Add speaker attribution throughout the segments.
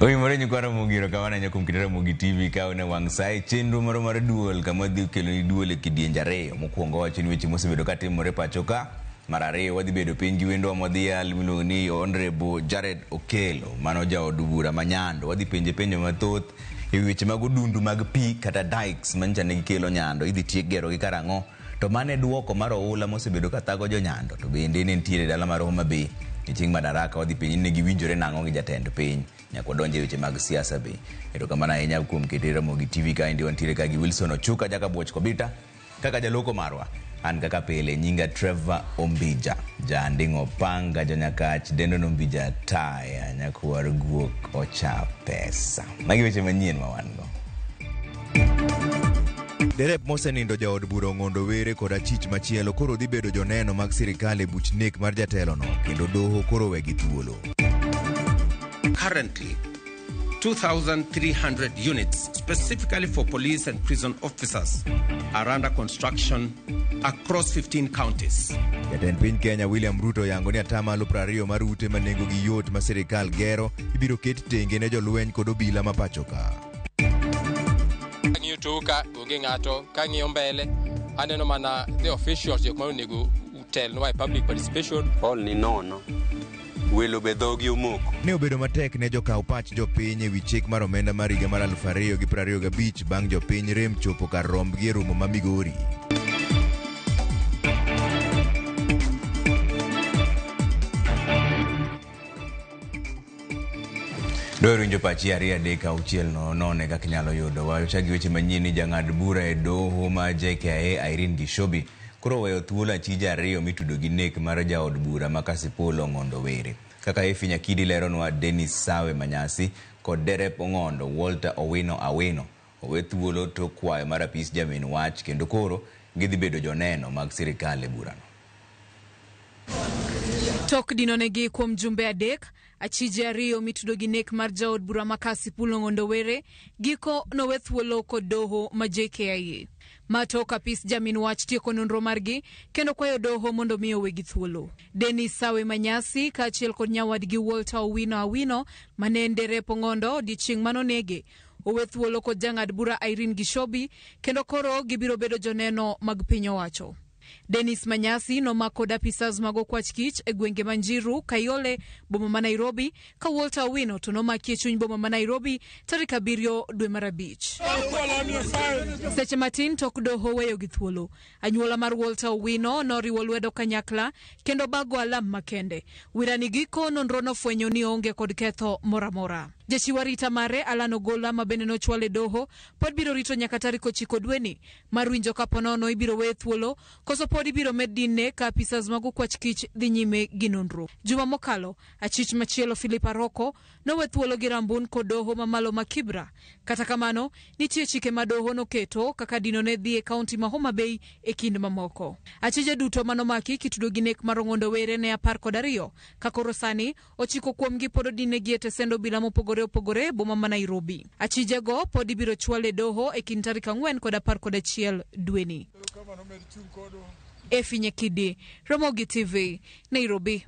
Speaker 1: Oimore nyikwa Ramogi erokamano ahinya kuom kit Ramogi TV ka une wang' sa e chenro moro mar duol kama wadhi keloni duol e kidienje ariyo. Mokwongo wawacho ni weche mosebedo ka timore pacho ka. Mar ariyo wadhi bedo piny gi wendwa modhial miluongo ni Honorable Jared Okello, mano jaod bura ma Nyando. Wadhi penje penjo mathoth e wi weche mag odundu mag pi kata dikes manyicha ne gikelo Nyando. Idhi tiek gerogi karang'o? To mano e duoko mar oula mosebedo ka thago jo Nyando. To bende ne nitiere dala mar Homa Bay e chieng' Madaraka wadhi penje ni ne giwinjore nang'o gi jatend piny. Nyaka wadonj e weche mag siasa be. Erokamano ahinya kuom kete Ramogi TV kaendi wantiere ka gi Wilson Ochuka Jakabuoch Kobita kaka jaloko marwa. An kaka pile nyinga Trevor Ombija, ja Anding'o Panga, jonyakach, dendo Nombija Taya, nyakwar guok ocha pesa. Magi weche manyien ma wan go.
Speaker 2: Derep mosenindo jaod bura Ong'ondo Were kod achich machielo koro dhi bedo joneno mag sirikal e buch nek mar jatelono kendo doho koro wegi thuolo.
Speaker 3: Currently, 2,300 units specifically for police and prison officers are under construction across 15 counties.
Speaker 2: Jatend piny Kenya William Ruto oyango ni atamalo 20 mar ute ma nengogi yot ma sirikal gero ibiro ket tenge ne jolweny kod obila ma pacho ka.
Speaker 4: Kang'iyo toka onge ng'ato, kang'iyo mbele aneno mana the officials jok ma onego utelnwa e public participation.
Speaker 5: Hall ni nono, welo be dhogi omoko.
Speaker 2: Ne obedo matek ne jokaw pach jopiny e wi chik mar omenda mar higa mar 2025 bang' jopiny rem chopo kar rombgi e romo ma Migori.
Speaker 1: Dwaro winjo pachi 2 3 6 no none kaka inyalo yudo. Wachak gi weche manyien ni jang'ad bura e doho ma JKIA Irene Gishobi koro oweyo thuolo achije ariyo mitudo gi nek mar jaod bura ma Kasipul Ong'ondo Were. Kaka Effie Nyakidi leronwa, Dennis Sawe Manyasi kod Derep Ong'ondo Walter Owino Awino owe thuolo tok kwayo mar apis jamin wach kendo koro gidhi bedo joneno mag sirikal e burano.
Speaker 6: Tok dinonegi kuom jumbe 3, achije ariyo mitudo gi nek mar jaod bura ma Kasipul Ong'ondo Were giko nowe thuolo kod doho ma JKIA. Ma tok apis jamin wach tieko nonro margi kendo kwayo doho mondo mi owegi thuolo. Dennis Sawe Manyasi kaachiel kod nyawadgi Walter Owino Awino mane en derep Ong'ondo odiechieng' manonege owe thuolo kod jang'ad bura Irene Gishobi kendo koro gibiro bedo joneno mag piny owacho. Dennis Manyasi nomak kod apisas mag okwach kich e gwenge ma Njiru, Kayole, boma ma Nairobi, ka Walter Owino to nomaki e chuny boma ma Nairobi tarik 7 dwe mar 5. Seche matin tok doho weyo gi thuolo. Anyuola mar Walter Owino noriwo lwedo kanyakla kendo bago alam makende. Wirani giko nonro nofwenyo ni oonge kod ketho moro amora. Jachiw arita mare Alan Ogola ma bende nochwal e doho pod biro rito nyaka tarik 9 dweni mar winjo ka ponono ibiro weye thuolo koso pod ibiro med dinne ka apisas mag okwach kich dhi nyime gi nonro. Juma mokalo, achich machielo Philip Aroko nowe thuolo gi rambun kod doho mamalo ma Kibra. Kata kamano, nitie chike ma doho noketo kaka dino ne dhi e kaunti ma Homa Bay e kind mamoko. Achije duto manomaki kitudo gi nek mar Ong'ondo Were ne 12, ka koro sani 9 kuomgi pod odinegi e tesend obila mopogore opogore e boma ma Nairobi. Achijego pod ibiro chwal e doho e kind tarik 4 kod 11 dweni. Effie Nyakidi, Ramogi TV, Nairobi.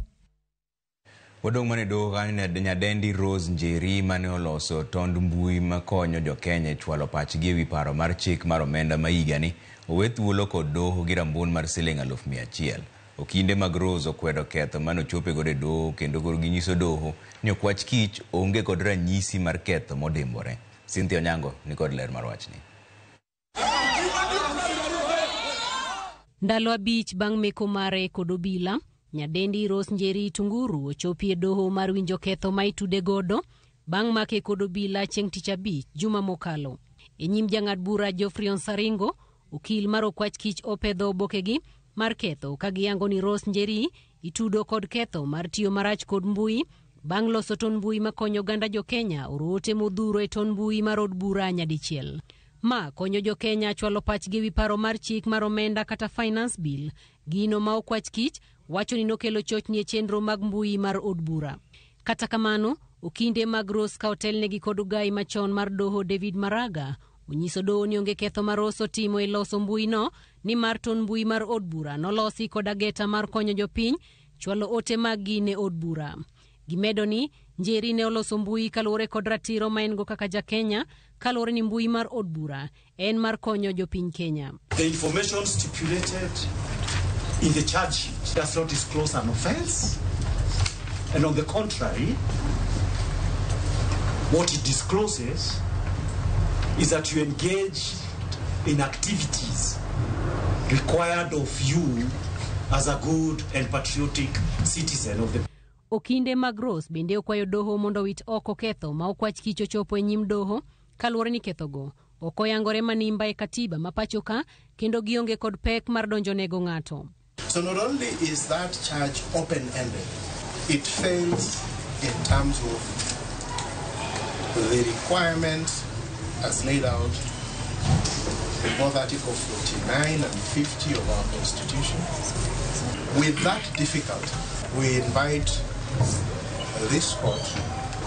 Speaker 1: Wadong' mane doho kanyo nyadendi Rose Njeri mane oloso tond mbui makonyo jo-Kenya e chwalo pachgi ewi paro mar chik mar omenda ma higani owe thuolo kod doho gi rambun mar siling 100,000. Okinde mag Rose okwedo ketho mane ochope godo e doho kendo koro ginyiso doho ni okwach kich onge kod ranyisi mar ketho modimbore. Cynthia Onyango ni kod ler mar wachni.
Speaker 7: Ndalo 5 bang' meko mare kod obila, nyadendi Rose Njeri Tunguru ochopi e doho mar winjo ketho ma itude godo bang' make kod obila chieng' tich 5 juma mokalo. E nyim jang'ad bura Geoffrey Onsaringo, okil mar okwach kich opedho obokegi mar ketho ka giyango ni Rose Njeri itudo kod ketho mar tiyo marach kod mbui bang' loso ton mbui makonyo oganda jo Kenya oro ote modhuro e ton mbui mar od bura nyadichiel. Ma konyo jo Kenya chwalo pachgi ewi paro mar chik mar omenda kata finance bill, gino ma okwach kich wacho ni nokelo chochni e chenro mag mbui mar od bura. Kata kamano, okinde mag Rose ka otelnegi kod ogai machon mar doho David Maraga onyiso doho ni onge ketho ma Rose otimo e loso mbui no, nimar ton mbui mar od bura nolosi kod ageta mar konyo jopiny chwalo ote maggi ne od bura. Gimedo ni Njeri ne oloso mbui kaluwore kod ratiro ma en go kaka ja Kenya, kaluwore ni mbui mar od bura en mar konyo jopiny Kenya.
Speaker 8: The information stipulated in the charge sheet does not disclose an offense, and on the contrary, what it discloses is that you engaged in activities required of you as a good and patriotic citizen of the
Speaker 7: Okinde mag Rose bende okwayo doho mondo owit oko ketho ma okwach kich ochopo e nyim doho kaluwore ni kethogo ok oyangore manimba e katiba ma pacho ka kendo gionge kod pek mar donjonego ng'ato.
Speaker 9: So not only is that charge open-ended, it fails in terms of the requirements as laid out in both Article 49 and 50 of our Constitution. With that difficulty, we invite this court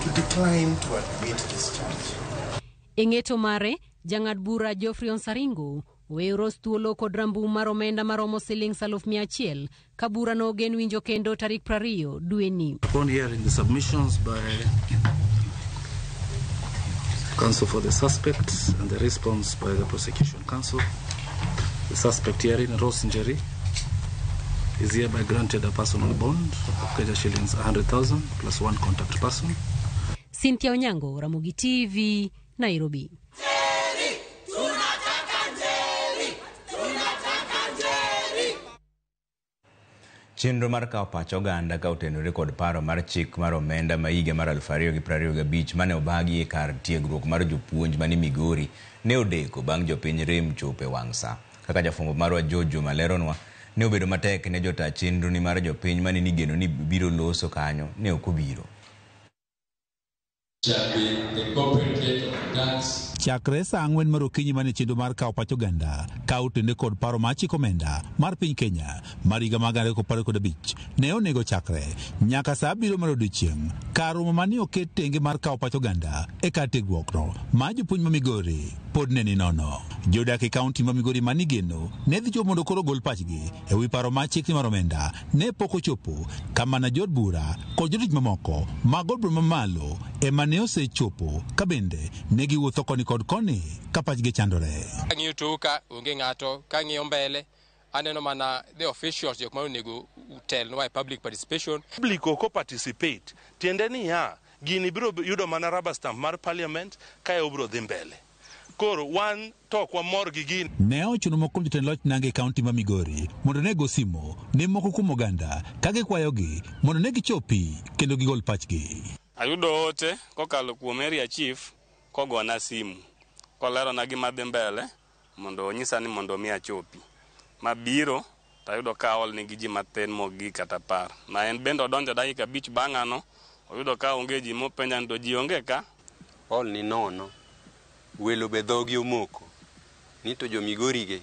Speaker 9: to decline to admit this charge.
Speaker 7: E ng'eto mare, jang'ad bura Geoffrey Onsaringo oweyo Rose thuolo kod rambum mar omenda maromo siling 100,000 ka bura no ogen winjo kendo tarik 20 dweni.
Speaker 10: Upon hearing the submissions by counsel for the suspect and the response by the prosecution counsel, the suspect herein, Rose Njeri, is hereby granted a personal bond of Kenya shillings 100,000 plus one contact person.
Speaker 7: Cynthia Onyango, Ramogi TV, Nairobi.
Speaker 1: Chenro mar kawo pach oganda ka otenore kod paro mar chik mar omenda ma higa mar 2025 mane obagi e kar tiegruok mar jopuonj mani Migori ne odeko bang' jopiny rem chopo e wang' sa. Kaka jafwambo marwa George Juma leronwa, ne obedo matek ne jota chenro ni mar jopiny mane nigeno ni biro loso kanyo ne ok obiro.
Speaker 11: Chakre saa 4 mar okinyi mane chenro mar kawo pach oganda ka otenore kod paro mar chik omenda mar piny Kenya mar higa mar 2025 ne onego chakre nyaka saa 7 mar odiechieng' kar romo mane oket tenge mar kawo pach oganda e kar tiegruokno ma jopuonj ma Migori pod ne ni nono. Jodak e kaunti ma Migori manigeno ne dhi chopo mondo koro ogol pachgi e wi paro mar chik mar omenda ne pok ochopo kamana jood bura kod jotich mamoko mag od bura mamalo ema ne osechopo ka bende ne giwuotho koni kod koni ka pachgi chandore.
Speaker 4: Kang'iyo toka onge ng'ato, kang'iyo mbele aneno mana the officials jok ma onego otelnwa e public participation.
Speaker 12: Public ok participate, tiende niya gini biro yudo mana rubber stamp mar parliament kae obiro dhi mbele. Koro wan to ok wamor gi gini.
Speaker 11: Ne ochuno moko kuom jotend loch nanga e kaunti ma Migori mondo ne go simo ne moko kuom oganda ka gikwayogi mondo ne gichopi kendo gigol pachgi.
Speaker 13: Ayudo ote kokalo kuom area chief kogona simu kolerona gima dhi mbele mondo onyisa ni mondo mi achopi. Mabiro tayudo ka aol nigi ji mathin mogik kata 10. Na en bende odonjo dakika 5 bang'ano oyudo ka onge ji mopenja ni to ji onge ka.
Speaker 5: Ol ni nono, welo be dhogi omoko, ni to jo Migori ge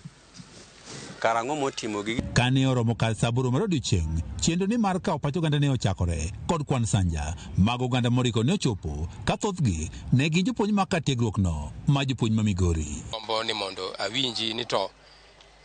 Speaker 5: karang'o motimo gi.
Speaker 11: Kane oromo kar saa 8 mar odiechieng', chenro ni mar kawo pach oganda ne ochakore kod kwan sanja mag oganda moriko ne ochopo ka thothgi ne gin jopuonj mag kar tiegruokno ma jopuonj ma Migori.
Speaker 4: Gombo ni mondo awinji ni to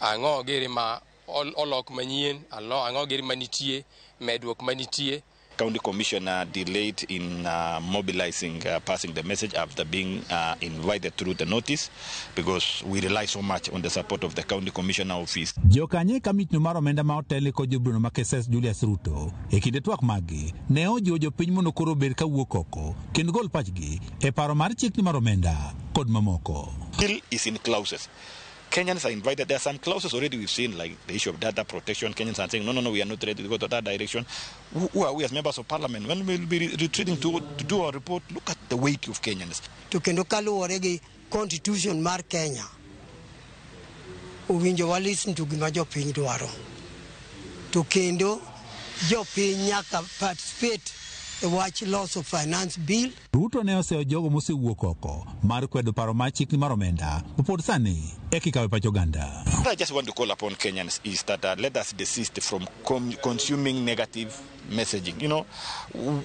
Speaker 4: ang'o giri ma olok manyien, ang'o giri manitie, medruok manitie.
Speaker 14: County Commissioner delayed in mobilizing, passing the message after being invited through the notice, because we rely so much on the support of the County Commissioner office.
Speaker 11: Jokanye kamitno mar omenda ma otelne kod jobrono ma Keses Julius Ruto e kinde twak maggi ne ojiwo jopiny mondo koro obed kawuok oko kendo gol pachgi e paro mar chikni mar omenda kod mamoko.
Speaker 14: Bill is in clauses. Kenyans are invited. There are some clauses already we've seen, like the issue of data protection. Kenyans are saying, no, we are not ready to go to that direction. Who are we as members of parliament? When we'll be retreating to do our report, look at the weight of Kenyans.
Speaker 15: To kendo kaluwore gi constitution mar Kenya, owinjo wa listen to gima jopiny dwaro. To kendo jopiny nyaka participate e wach loso finance bill.
Speaker 11: Ruto ne oseyo jogo mosewuok oko mar kwedo paro mar chikni mar omenda pod sani eka ikawe pach oganda.
Speaker 14: What I just want to call upon Kenyans is that let us desist from consuming negative messaging. You know,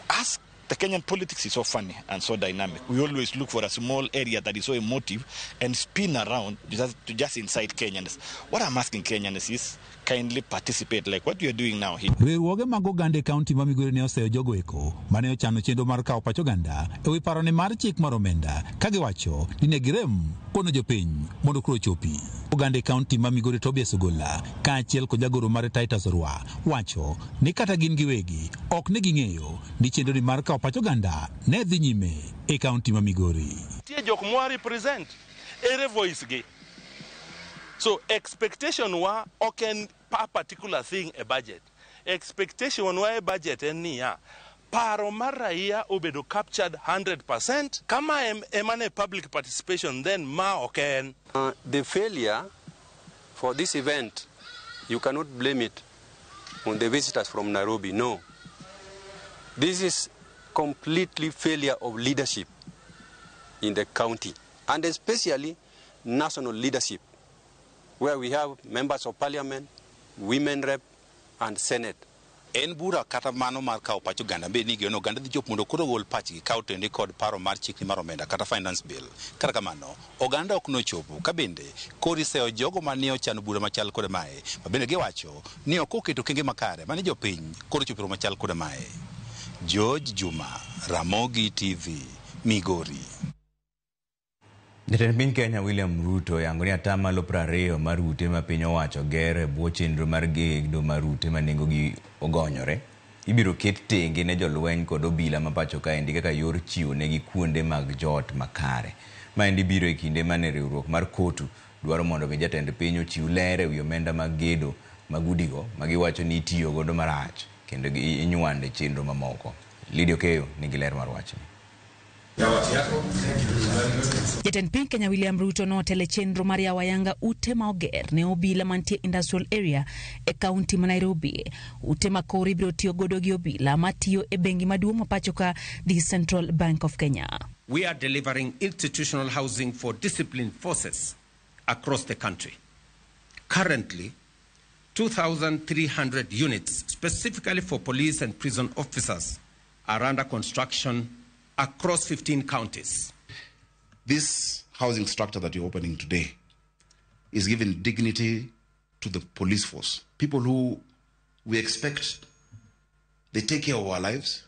Speaker 14: ask The Kenyan politics is so funny and so dynamic. We always look for a small area that is so emotive and spin around to just incite Kenyans. What I'm asking Kenyans is kindly participate like what you are doing now here.
Speaker 11: Riwruoge mag oganda e kaunti ma Migori ne oseyo jogo eko mane ochano chenro mar kawo pach oganda e wi parone mar chik mar omenda ka giwacho ni ne girem kono jopiny mondo koro ochopi. Oganda e kaunti ma Migori Tobias Ogola kaachiel kod jagoro mare Titus Orwa wacho ni kata gin giwegi ok ne ging'eyo ni chenro ni mar kawo pach oganda ne dhi nyime e kaunti ma Migori.
Speaker 12: Nitie jok mwa represent ere voice gi. So expectation wa ok en a particular thing e budget. Expectation wa e budget en niya, paro mar raia obedo captured 100%. Kama ema ne public participation then ma ok en.
Speaker 5: The failure for this event, you cannot blame it on the visitors from Nairobi. No. This is completely failure of leadership in the county, and especially national leadership, where we have members of parliament, women rep, and senate.
Speaker 16: En bura kata mano mar kawo pach oganda bed ni geno oganda dhi chopo mondo koro ogol pachgi ka otende kod paro mar chikni mar omenda kata finance bill. Kata kamano, oganda ok nochopo ka bende koro iseyo jogo mane ochano bura machal kod mae ma bende giwacho ni ok oketo okenge makare mane jopiny koro chopo e machal kod mae. George Juma, Ramogi TV, Migori.
Speaker 1: Jatend piny Kenya William Ruto oyango ni atamalo 20 mar ute ma piny owacho ger e bwo chenro mar gedo mar ute ma nengogi ogonyore ibiro ket tenge ne jolweny kod obila ma pacho kaendi kaka yor chiwo negi kuonde mag jot makare. Maendi biro e kinde mane riwruok mar KOTU dwaro mondo mi jatend piny ochiw ler ewi omenda mag gedo mag udigo ma giwacho ni itiyo godo marach kendo inywande chenro mamoko. Lydia Okeyo nigi ler mar wachni.
Speaker 17: Jatend piny Kenya William Ruto notelo e chenro mar yawo ayanga ute ma oger ne obila mantie Industrial Area e kaunti ma Nairobi. Ute ma koro ibiro tiyo godo gi obila matiyo e bengi maduong' ma pacho ka, the Central Bank of Kenya.
Speaker 3: We are delivering institutional housing for disciplined forces across the country. Currently, 2,300 units specifically for police and prison officers are under construction across 15 counties.
Speaker 18: This housing structure that you're opening today is giving dignity to the police force. People who we expect, they take care of our lives,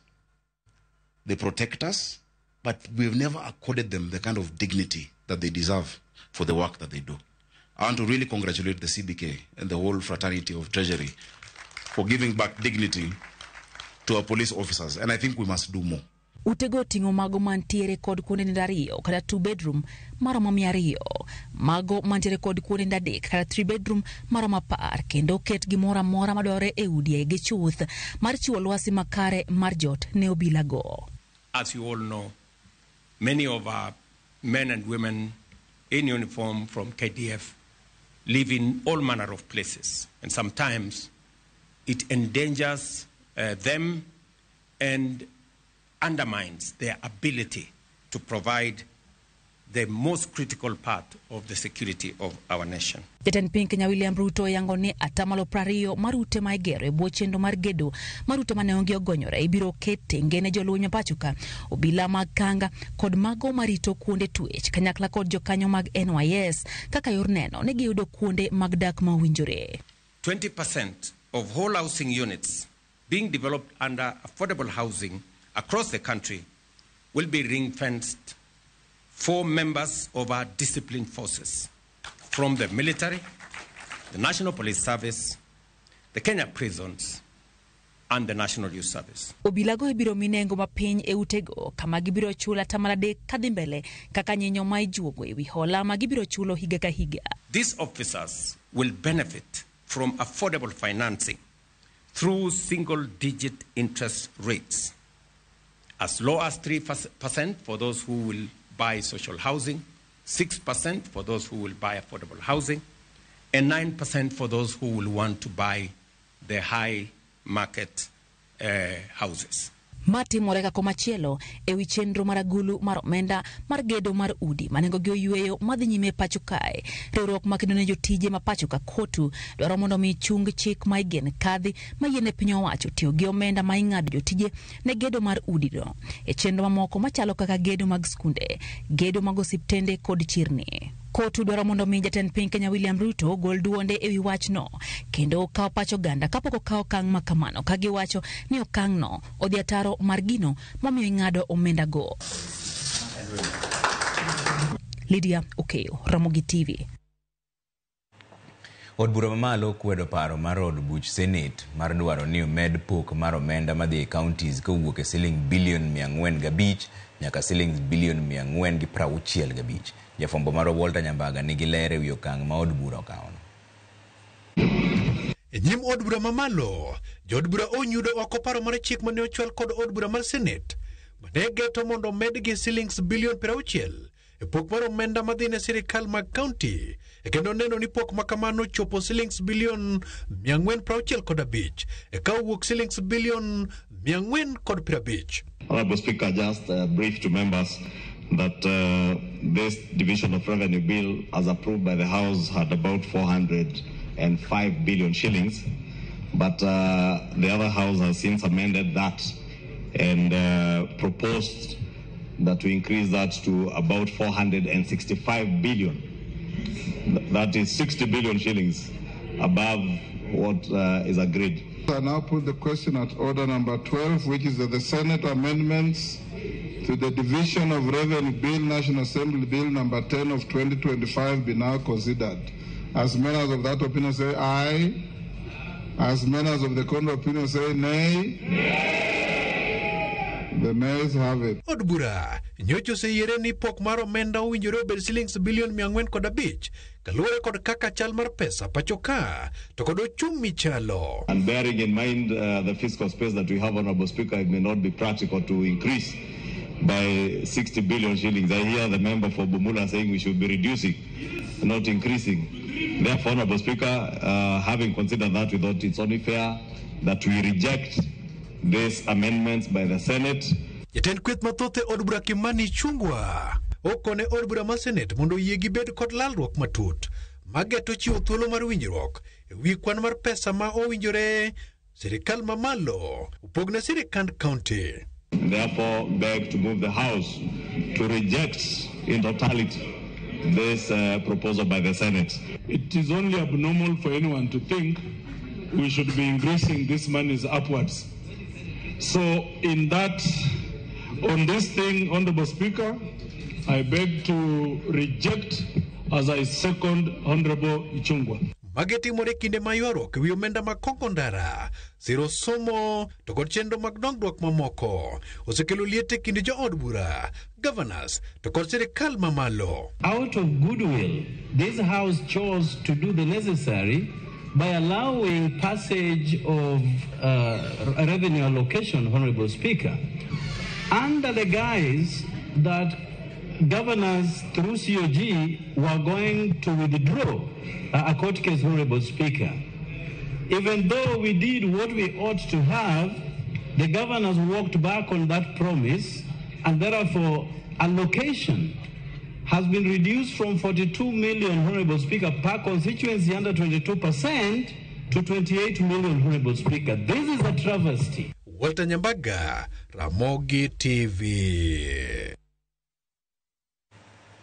Speaker 18: they protect us, but we've never accorded them the kind of dignity that they deserve for the work that they do. I want to really congratulate the CBK and the whole fraternity of Treasury for giving back dignity to our police officers, and I think we must do more.
Speaker 17: Utego oting'o mago mantiere kod kuonde nindo 2 kata 2 bedroom maromo 200, mago mantiere kod kuonde nindo 3 kata 3 bedroom maromo 10, kendo oket gimoro amora madwarore e udi gi chuth mar chiwo lwasi makare mar jot ne obilago.
Speaker 3: As you all know, many of our men and women in uniform from KDF live in all manner of places, and sometimes it endangers them and undermines their ability to provide the most critical part of the security of our nation.
Speaker 17: Jatend piny Kenya William Ruto yango ni atamalo 20 mar ute ma igero e bwo chenro mar gedo mar ute mane onge ogonyore ibiro ket tenge ne jolweny ma pacho ka, obila mag kanga kod mago marito kuonde twech kanyakla kod jokanyo mag NYS kaka yor neno ne giyudo kuonde mag dak ma owinjore.
Speaker 3: 20% of all housing units being developed under affordable housing across the country will be ring-fenced for members of our disciplined forces from the military, the National Police Service, the Kenya Prisons, and the National Youth Service.
Speaker 17: Obilago ibiro mi nengo mapiny e utego kama gibiro chulo atamalo 3 kadhi mbele kaka nyinyo ma ijuogo ewi hola ma gibiro chulo higa ka higa.
Speaker 3: These officers will benefit from affordable financing through single-digit interest rates, as low as 3% for those who will buy social housing, 6% for those who will buy affordable housing, and 9% for those who will want to buy the high market houses.
Speaker 17: Ma timore ka komachielo ewi chenro mar agulu mar omenda mar gedo mar udi ma nengogi oyweyo madhi nyime pacho kae. Riwruok makedo ne jotije ma pacho ka KOTU dwaro mondo mi chung chik ma igen kadhi ma yiene piny owacho tiyo gi omenda ma ing'ado jotije ne gedo mar udi no e chenro mamoko machalo kaka gedo mag skunde, gedo mag osiptende kod chirni. KOTU dwaro mondo mi jatend piny Kenya William Ruto ogol duonde ewi wachno kendo okaw pach oganda kapok okawo okang' ma kamano, ka giwacho ni okang'no odhi ataro mar gino momiyo ing'ado omenda go. Lydia Okeyo, Ramogi TV.
Speaker 1: Od bura mamalo kwedo paro mar od buch Senate mar dwaro ni omed pok mar omenda madhi e counties kowuok e siling bilion 405 nyaka siling bilion 465. Jafwambo marwa Walter Nyambaga nigi ler ewi okang' ma od bura okawono.
Speaker 19: E nyim od bura mamalo, jood bura onyudo oko paro mar chik mane ochwal kod od bura mar Senate mane geto mondo omedgi silings bilion 60 e pok mar omenda madhi ne sirikal mag kaunti, e kendo neno ni pok makamano chopo silings bilion 465 e ka owuok silings bilion 450.
Speaker 20: Honorable Speaker, just brief to members that this division of revenue bill, as approved by the House, had about 405 billion shillings, but the other House has since amended that and proposed that we increase that to about 465 billion. That is 60 billion shillings above what is agreed.
Speaker 21: I now put the question at order number 12, which is that the Senate amendments to the Division of Revenue Bill, National Assembly Bill number 10 of 2025 be now considered. As members of that opinion say aye. As members of the contrary opinion say nay. The nays have it.
Speaker 19: Od bura nyocha oseyiere ni pok mar omenda owinjore obed silings bilion 405 kaluwore kod kaka chal mar pesa pacho ka to kod ochumi chalo.
Speaker 20: And bearing in mind the fiscal space that we have, Honorable Speaker, it may not be practical to increase by 60 billion shillings. I hear the member for Bumula saying we should be reducing, not increasing. Therefore, Honorable Speaker, having considered that, we thought it's only fair that we reject these amendments by the Senate.
Speaker 19: Jatend kweth mathoth e od bura Kimani Ichung'wa okone od bura mar Senate mondo oyie gibed kod lalruok matut mageto chiwo thuolo mar winjruok e wi kwan mar pesa ma owinjore sirikal mamalo opogne sirikand county.
Speaker 20: Therefore, beg to move the House to reject in totality this proposal by the Senate.
Speaker 22: It is only abnormal for anyone to think we should be increasing these monies upwards. So in that, on this thing, Honorable Speaker, I beg to reject as I second Honorable Ichung'wa.
Speaker 19: Magi timore kinde ma ywaruok ewi omenda mag kongo ndara, siro somo to kod chenro mag dongruok mamoko osekelo liet e kind jood bura, governors to kod sirikal mamalo.
Speaker 23: Out of goodwill, this House chose to do the necessary by allowing passage of revenue allocation, Honorable Speaker, under the guise that governors through COG were going to withdraw a court case, Honorable Speaker. Even though we did what we ought to have, the governors walked back on that promise, and therefore allocation has been reduced from 42 million, Honorable Speaker, per constituency under 22% to 28 million, Honorable Speaker. This is a travesty.
Speaker 19: Walter Nyambaga, Ramogi TV.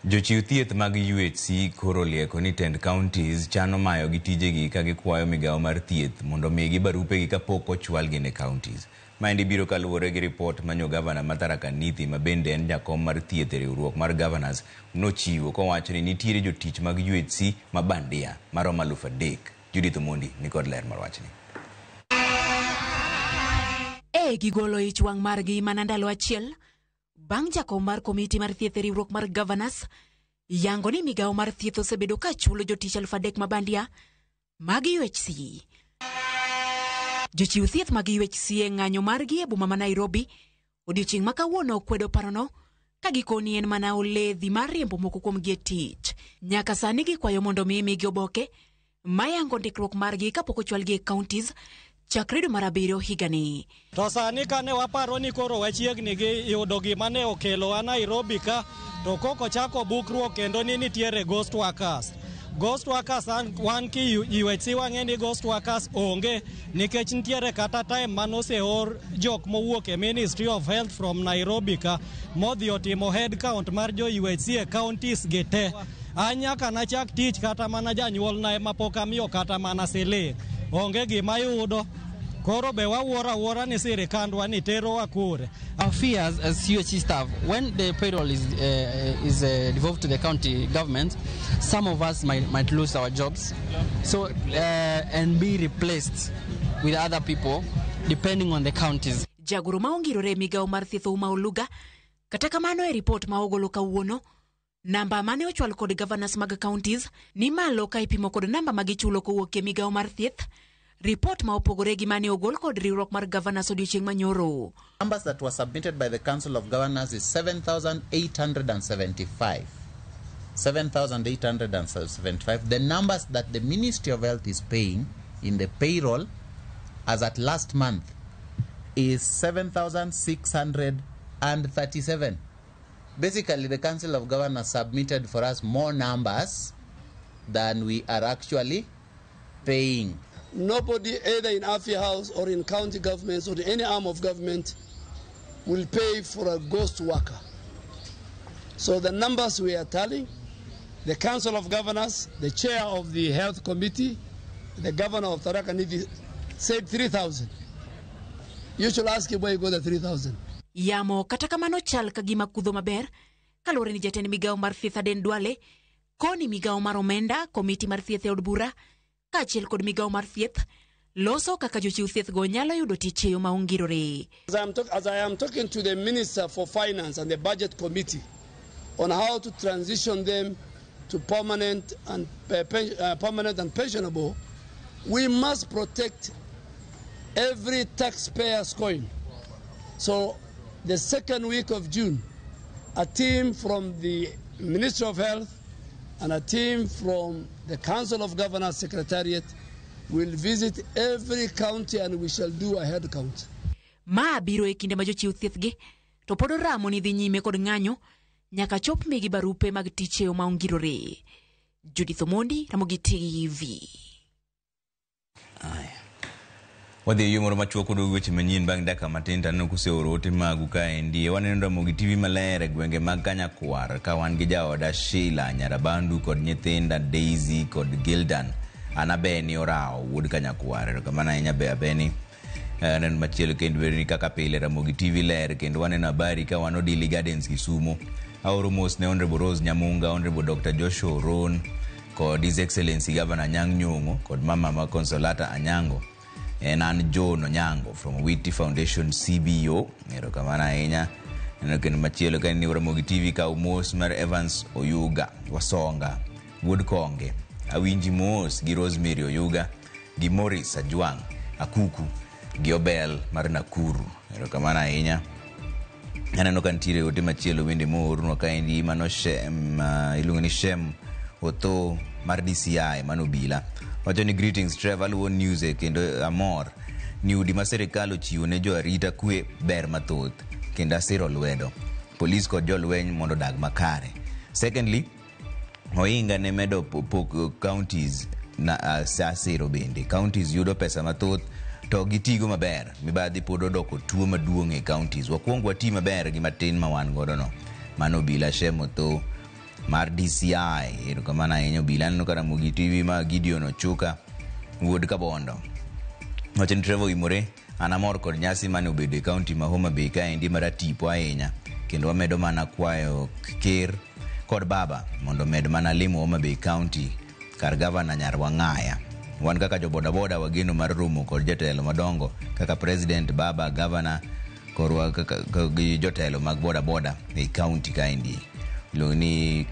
Speaker 1: Jochiw thieth mag UHC koro lieko ni tend counties chano mayo gi tijegi ka gikwayo migawo mar thieth mondo omigi barupegi kapok ochwalgi ne counties. Maendi biro kaluwore gi ripot manyo gavana ma Tharaka Nithi ma bende en jakom mar thieth e riwruok mar governors nochiwo kowacho ni nitiere jotich mag UHC ma bandia maromo 3,000. Judith Omondi nikod ler mar wachni.
Speaker 24: E gigolo ich wang' margi mana ndalo achiel bang' jakom mar komiti mar thieth e riwruok mar governors yango ni migawo mar thieth osebedo ka chulo jotich 3,000 ma bandia mag UHC. Jochiw thieth mag UHC e ng'anyo margi e boma ma Nairobi odiochieng' ma kawuono okwedo parono ka gikoni en mana oledhi mar riembo moko kuomgi e tich. Nyaka sani gikwayo mondo mi migi oboke mayango ndikruok margi kapok ochwalgi e counties Chakre dwe mar abiriyo higani.
Speaker 2: To sani kane waparo ni koro wachiegni gi yudo gima ne okelowa Nairobi ka, to koko chako bukruok kendo ni nitiere ghost workers. Ghost workers wan ki UHC wang'e ni ghost workers onge nikech nitiere kata time manoseor jok mowuok e Ministry of Health from Nairobi ka modhi otimo head count mar jo UHC e counties gi te. An nyaka nachak tich kata mana janyuolna ema pok amiyo kata mana siling. Onge gima yudo. Koro be wawuoro awuora ni sirikandwa ni terowa kure.
Speaker 6: Our fears as UHC staff, when the payroll is devolved to the county government, some of us might lose our jobs, so and be replaced with other people, depending on the counties.
Speaker 24: Jagoro ma ongirore e migawo mar thieth Ouma Oluga, kata kamano e ripot ma ogolo kawuono, namba mane ochwal kod governors mag counties ni malo ka ipimo kod namba ma gichulo kowuok e migawo mar thieth. Ripot ma opogore gi mane ogol kod riwruok mar governors odiochieng' manyoro.
Speaker 8: Numbers that were submitted by the Council of Governors is 7,875. 7,875. The numbers that the Ministry of Health is paying in the payroll as at last month is 7,637. Basically, the Council of Governors submitted for us more numbers than we are actually paying.
Speaker 9: Nobody, either in Afia House or in county governments or any arm of government, will pay for a ghost worker. So the numbers we are tallying, the Council of Governors, the chair of the health committee, the governor of Tharaka Nithi said 3,000. You should ask him where he got the 3,000.
Speaker 24: Yamo kata kamano chal ka gima kudho maber kaluwore ni jatend migawo mar thieth Aden Duale koni migawo mar omenda, komiti mar thieth e od bura kaachiel kod migawo mar thieth loso kaka jochiw thieth go nyalo yudo tich e yo ma ongirore.
Speaker 9: As I am talking to the Minister for Finance and the Budget Committee on how to transition them to permanent and pensionable, we must protect every taxpayer's coin. So the second week of June, a team from the Ministry of Health and a team from the Council of Governors Secretariat will visit every county and we shall do a head count.
Speaker 24: Ma biro e kinde ma jochiw thieth gi to pod oramo ni dhi nyime kod ng'anyo nyaka chop migi barupe mag tich e yo ma ongirore. Judith Omondi, Ramogi TV.
Speaker 1: Wadhi e yo moro machuok kod weche manyien bang' dakika matin to aneno kuseoro ote magu kaendi. Waneno Ramogi TV maler e gwenge mag Kanyakwar ka wan gi jaoda Sheila Nyarabandu kod nyithinda Daisy kod Gildan. An Abeni Orawo wuod Kanyakwar. Erokamano ahinya be Abeni. Aneno machielo kendo bedo ni kaka pile Ramogi TV ler kendo waneno habari ka wan Odili Gardens Kisumu. Aoro mos ne Honorable Rose Nyamunga, Honorable Dr. Joshua Oron kod His Excellency Governor Anyang' Nyong'o kod mama ma Consolata Anyango. En an John Onyango from Witty Foundation CBO. Erokamano ahinya. Aneno kendo machielo ka ni Ramogi TV kaw mos mar Evans Oyuga Wasonga wuod Konge. Awinji mos gi Rosemary Oyuga gi Morris Ajwang' Akuku gi Obel mar Nakuru. Erokamano ahinya. Aneno ka nitiere ote machielo bende moornwa kaendi mano Shem, iluongo ni Shem Otho mar DCI mano obila. Wacho ni greetings Trevor, aluwo news e kendo amor ni udi ma sirikal ochiwo ne jo arita kwe ber mathoth kendo asiro lwedo. Polis kod jolweny mondo odag makare. Secondly, Ohinga ne medo pok counties na asiro bende. Counties yudo pesa mathoth to gitigo maber. Mibadhi pod odoko tuo maduong' e counties. Wakuong wati maber gi matin ma wan godo no. Mano obila Shem Otho mar DCI. Erokamano ahinya obila. Aneno ka Ramogi TV ma Gideon Ochuka wuod Kabondo. Wacho ni Trevor Imore, an amor kod nyasi mane obedo e kaunti ma Homa Bay kaendi maratipo ahinya kendo wamedo mana kwayo ker kod baba mondo omed mana limo Homa Bay County kar gavana Nyar Wang'aya. Wan kaka jo bodaboda wageno mar romo kod jotelo madongo kaka president, baba, gavana korwa kaka gi jotelo mag bodaboda ei kaunti kaendi. Iluongo ni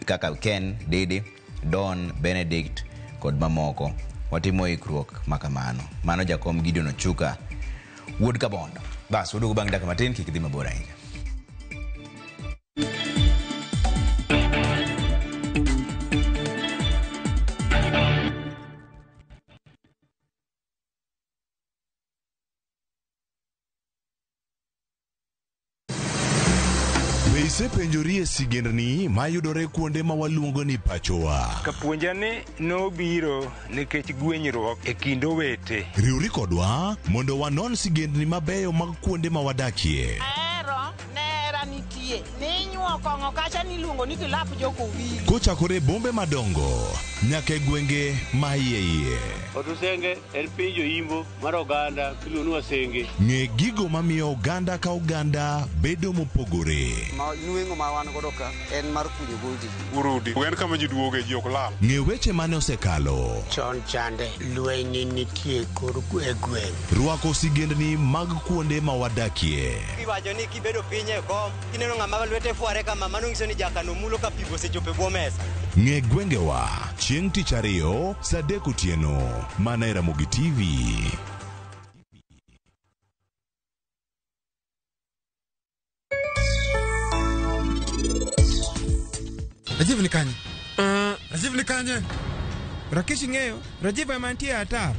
Speaker 1: kaka Ken, Dede, Don, Benedict kod mamoko. Watimo ikruok makamano. Mano jakom Gideon Ochuka wuod Kabondo. Bas, waduogo bang' dakika matin, kik idhi mabor ahinya.
Speaker 4: Isepenjorie sigendni mayudore kuonde ma waluongo ni pachowa.
Speaker 7: Kapuonja ni nobiro nikech gwenyruok e kind owete.
Speaker 4: Riwri kodwa mondo wanon sigendni mabeyo mag kuonde ma wadakie.
Speaker 10: Ahero nera nitie ninyuo kong'o kacha niluongo ni kilap jokowili.
Speaker 4: Kochakore e bombe madongo nyaka e gwenge ma iye iye.
Speaker 13: Otusenge en piny joimbo mar oganda miluongo ni Wasenge.
Speaker 4: Ng'e gigo mamiyo oganda ka oganda bedo mopogore.
Speaker 25: Ma nweng'o ma wan godo ka en mar kunyo goldi.
Speaker 26: Urudi en kama ji duoge ji ok lal.
Speaker 4: Ng'e weche mane osekalo.
Speaker 27: Chon chande lweny nitie kor e gweng'.
Speaker 4: Rwako sigendni mag kuonde ma wadakie.
Speaker 25: Iwacho ni kibedo piny e kom kineno ng'ama lwete fware kama mano nyiso ni jakano mulo ka pi osechopo e bwo mesa.
Speaker 4: Ng'e gwengewa chieng' tich ariyo saa 3 otieno mana e Ramogi TV.
Speaker 28: Rajiv ni kanye? Rajiv ni kanye?
Speaker 29: Rakesh ing'eyo, Rajiv ema nitie e atar.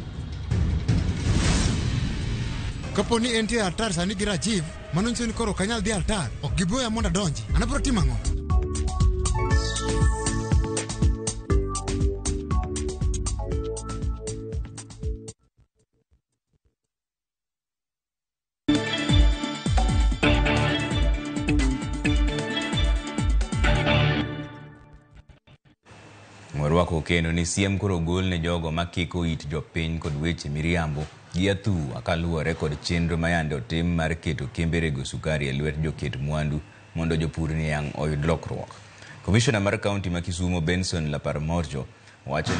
Speaker 28: Kapo ni entie e altar sani gi Rajiv, mano nyiso ni koro ok anyal dhi e altar. Ok giboya mondo adonji. An abiro timo ang'o?
Speaker 1: Warwako kendo ni siem koro ogol ne jogo ma kiko it jopiny kod weche miriambo gi athua kaluwore kod chenro ma yande otim mar keto kembe rego sukari e lwet joket mwandu mondo jopur niang' oyud lokruok. Komishona mar kaunti ma Kisumu Benson Laparmorjo wacho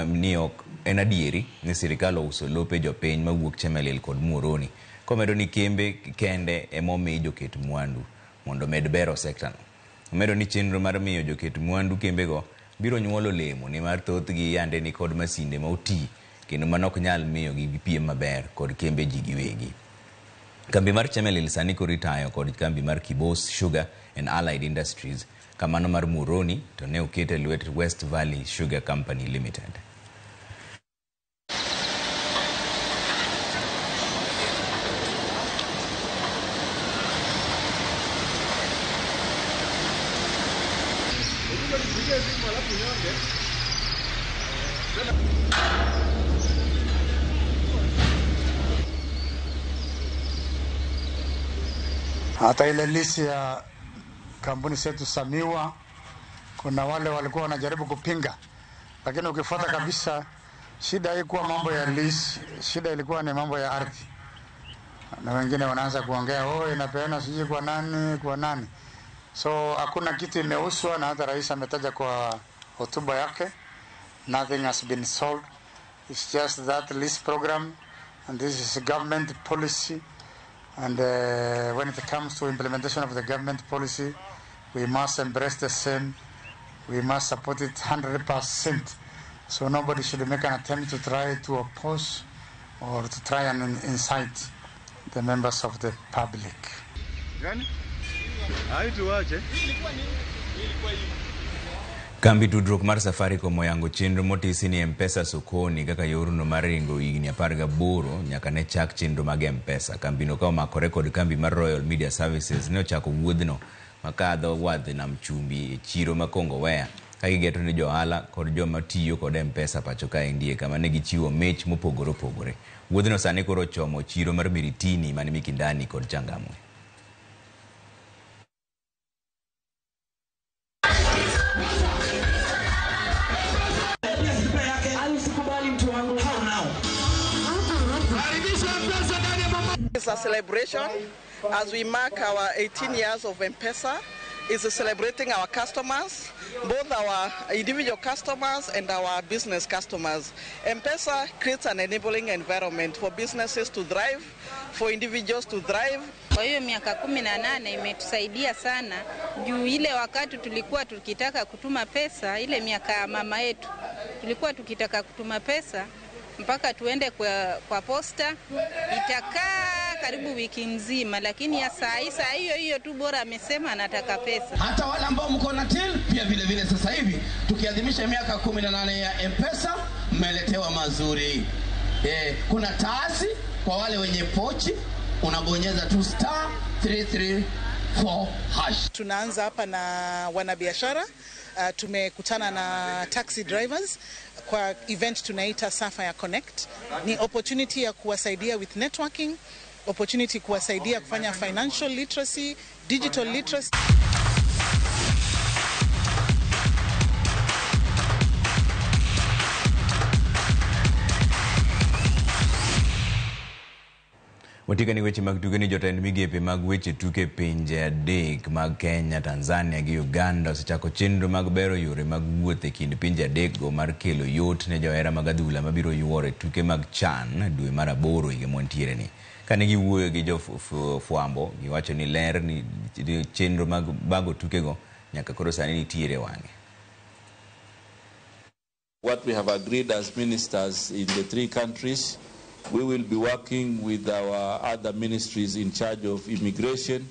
Speaker 1: ni ok en adieri ni sirikal ouso lope jopiny mawuok Chemelil kod Muhoroni, komedo ni kembe kende emomi joket mwandu mondo med bero sektano. Omedo ni chenro mar miyo joket mwandu kembego biro nyuolo olemo nimar thothgi yande ni kod masinde ma oti kendo mano ok nyal miyo gi piem maber kod kembe ji giwegi. Kambi mar Chemelil sani koro itayo kod kambi mar Kibos Sugar and Allied Industries, kamano mar Muhoroni to ne oket e lwet West Valley Sugar Company Limited.
Speaker 30: Hata ile lisi ya kampuni zetu Samiwa, kuna wale walikuwa wanajaribu kupinga, lakini ukifuata kabisa, shida haikuwa mambo ya lease, shida ilikuwa ni mambo ya ardhi, na wengine wanaanza kuongea oh, inapeana sijui kwa nani kwa nani. So hakuna kitu imeuzwa, na hata rais ametaja kwa hotuba yake, nothing has been sold. It's just that lease program, and this is government policy. And when it comes to implementation of the government policy, we must embrace the same. We must support it 100%. So nobody should make an attempt to try to oppose or to try and incite the members of the public.
Speaker 1: Kambi tudruok mar Safaricom oyango chenro motisi ni M-Pesa sokoni kaka yorno mar ringo higni 18 nyaka ne chak chenro mag M-Pesa. Kambino ka omakore kod kambi mar Royal Media Services ne ochako wuodhno makadho wadh nam chumbi e chiro ma Kongowea ka gigeto ni johala kod joma tiyo kod M-Pesa pacho kaendi kama ne gichiwo mich mopogore opogore. Wuodhno sani koro ochomo chiro mar Miritini mani Mikindani kod Changamwe.
Speaker 31: It's a celebration as we mark our 18 years of M-Pesa. It's celebrating our customers, both our individual customers and our business customers. M-Pesa creates an enabling environment for businesses to thrive, for individuals to thrive.
Speaker 32: Kwa hiyo miaka 18 imetusaidia sana juu ile wakati tulikuwa tukitaka kutuma pesa, ile miaka ya mama yetu tulikuwa tukitaka kutuma pesa mpaka tuende kwa posta, itakaa karibu wiki mzima, lakini ya saa hiyo hiyo tu bora amesema anataka pesa.
Speaker 33: Hata wale ambao mko na till pia vile vile sasa hivi tukiadhimisha miaka 18 ya M-Pesa mmeletewa mazuri. Kuna taasi kwa wale wenye pochi, unabonyeza tu star 334 4 hash.
Speaker 31: Tunaanza hapa na wanabiashara. Tumekutana na taxi drivers kwa event tunaita Sapphire Connect. Ni opportunity ya kuwasaidia with networking, opportunity kuwasaidia kufanya financial literacy, digital literacy.
Speaker 1: Watika ni weche mag tuke ni jotend migepe mag weche tuke pinje adek mag Kenya, Tanzania gi Uganda osechako chenro mag bero yore mag wuoth e kind pinje adekgo mar kelo yot ne johera mag adhula mabiro yuoro e tuke mag CHAN dwe mar 8 higa mwantiere ni. Kane giwuoyo gi jofwambo, giwacho ni ler ni chenro mag bago tukego nyaka koro sani nitiere wang'e.
Speaker 3: What we have agreed as ministers in the three countries, we will be working with our other ministries in charge of immigration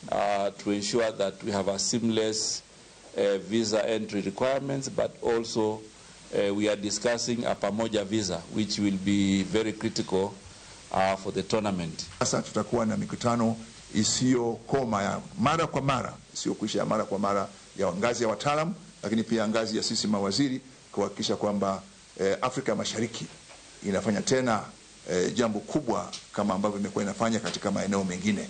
Speaker 3: to ensure that we have a seamless visa entry requirements, but also we are discussing a Pamoja visa, which will be very critical for the tournament.
Speaker 5: Sasa tutakuwa na mikutano isiyokoma ya mara kwa mara, isiyokuisha ya mara kwa mara ya ngazi ya wataalam, lakini pia ngazi ya sisi mawaziri kuhakikisha kwamba Afrika Mashariki inafanya tena jambo kubwa kama ambavyo imekuwa inafanya katika maeneo mengine.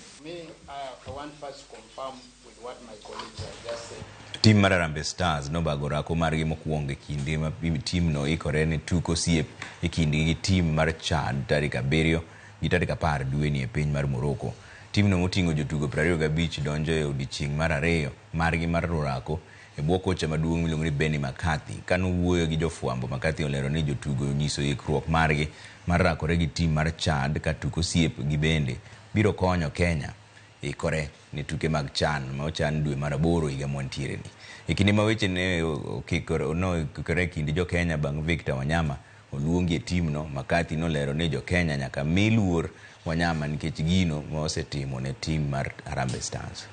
Speaker 1: Tim mar Harambee Stars nobago orako margi mokwongo e kinde ma timno ikore ne tuko osiep e kindgi gi tim mar Chad tarik 7 gi tarik 10 dweni e piny mar Morocco. Timno moting'o jotugo 25 donjo e odiechieng' mar 2 margi mar orako e bwo kocha maduong' miluongo ni Benni McCarthy. Kanowuoyo gi jofwambo, McCarthy olero ni jotugo onyiso ikruok margi mar rakore gi tim mar Chad ka tuko osiep gi bende biro konyo Kenya ikore ne tuke mag CHAN ma ochan dwe mar 8 higa mwantiere ni. E kinde ma weche ne okikore e kind jo Kenya bang' Victor Wanyama oluongi e timno, McCarthy nolero ni jo Kenya nyaka mi luor Wanyama nikech gino ma osetimo ne tim mar Harambee Stars.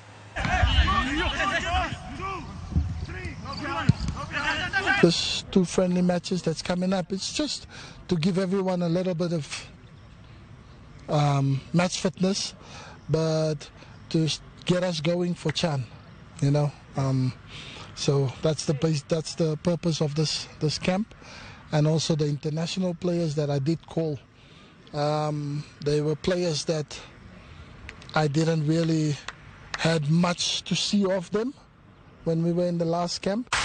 Speaker 11: This two friendly matches that's coming up, it's just to give everyone a little bit of match fitness, but to get us going for CHAN, you know. So that's the base, that's the purpose of this camp, and also the international players that I did call. They were players that I didn't really had much to see of them when we were in the last camp.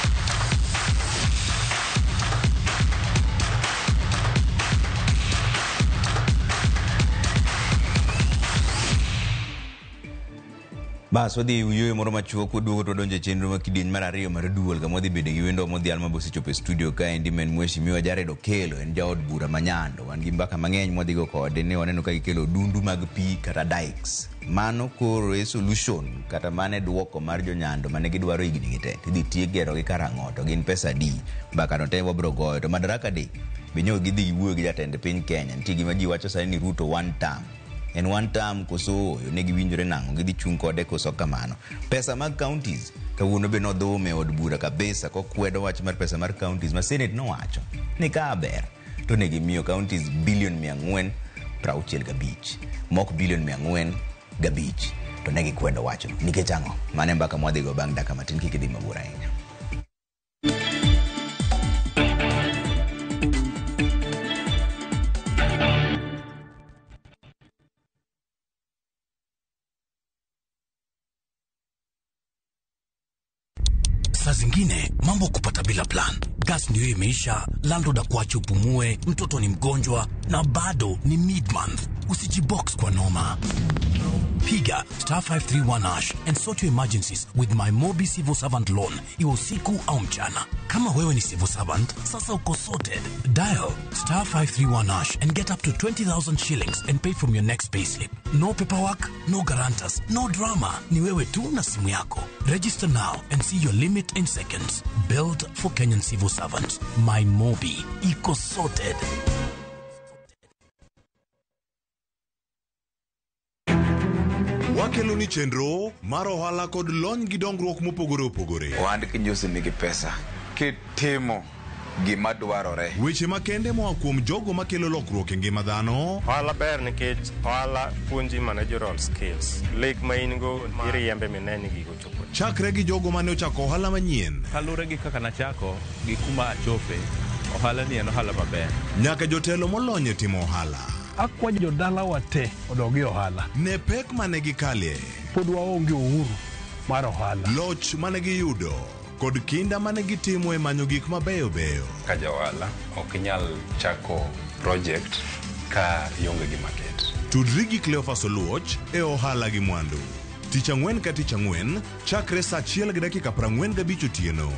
Speaker 1: Bas wadhi wuoyo moro machuok waduogo to wadonjo e chenro ma kidieny mar 2 mar duol kama wadhi bedo gi wendo modhial ma bosechopo e studio kaendi ma en Mheshimiwa Jared Okello, en jaod bura ma Nyando. Wan gi mbaka mang'eny mwadhigo kode ne waneno ka gikelo odundu mag pi kata dikes. Mano koro e solution kata mane duoko mar jo Nyando mane gidwaro higni gi te. Tidhi tiek gero gi karang'o to gin pesa adi? Mbaka no te wabiro goyo to Madaraka Day be nyo gidhi giwuoyo gi jatend piny Kenya. Nitie gima ji wacho sani ni Ruto one term. En one term koso oyo ne giwinjore nang'o gidhi chung' kode koso kamano. Pesa mag counties kawuono be nodhume e od bura kabisa kokwedo wach mar pesa mar counties ma Senate nowacho ni ka ber to ne gimiyo counties bilion 465 mok bilion 405 to ne gikwedo wachno nikech ang'o? Mano e mbaka mwadhigo bang' dakika matin kik idhi mabor ahinya.
Speaker 12: Saa zingine mambo kupata bila plan. Gas ndio imeisha, landlord akuache upumue, mtoto ni mgonjwa na bado ni mid-month. Usijibox kwa noma. Piga star 531 hash and sort your emergencies with my Mobi Civil Servant Loan, iwe usiku au mchana. Kama wewe ni civil servant, sasa uko sorted. Dial star 531 hash and get up to 20,000 shillings and pay from your next payslip. No paperwork, no guarantors, no drama. Ni wewe tu na simu yako. Register now and see your limit in seconds. Build for Kenyan civil servants. My Mobi. Iko sorted.
Speaker 4: Wakelo ni chenro mar ohala kod lony gi dongruok mopogore opogore.
Speaker 14: Ohand kinjosi nigi pesa. Kitimo
Speaker 2: Gima dwarore.
Speaker 4: Weche makende moa kuom jogo makelo lokruok e ngima dhano.
Speaker 6: Ohala ber nikech ohala puonji managerial skills. Lek ma in go iriembe mine ni gigo ochopo.
Speaker 4: Chakre gi jogo mane ochako ohala manyien.
Speaker 8: Kaluwore gi kaka nachako gi kuma achope, ohala ni en ohala maber.
Speaker 4: Nyaka jotelo molony e timo ohala.
Speaker 14: Akwayo jodalawa te odog e ohala.
Speaker 4: Ne pek mane gikale.
Speaker 14: Pod waonge uhuru mar ohala.
Speaker 4: Loch mane giyudo kod kinda mane gitimo e manyo gik mabeyo beyo.
Speaker 15: Ka ja ohala ok inyal chako project ka ionge gi market.
Speaker 4: Tudri gi Cleophas Oluoch e ohala gi mwandu. Tich ang'wen ka tich ang'wen chakre saa 1:45 otieno.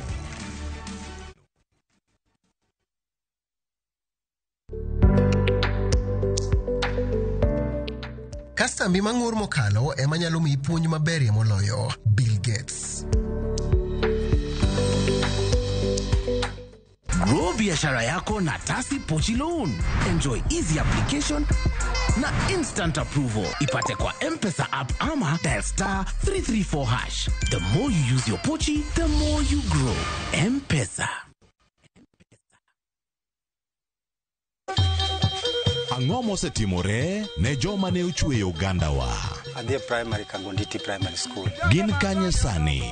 Speaker 16: Kastambi mang'ur mokalo ema nyalo miyi puonj maberie moloyo. Bill Gates.
Speaker 12: Grow biashara yako na Tasi Pochi Loan. Enjoy easy application na instant approval. Ipate kwa M-Pesa app ama dial star 334 hash. The more you use your Pochi, the more you grow. M-Pesa.
Speaker 4: Ang'o mosetimore ne joma ne ochweyo ogandawa?
Speaker 17: Adhi e primary Kangonditi Primary School.
Speaker 4: Gin kanye sani?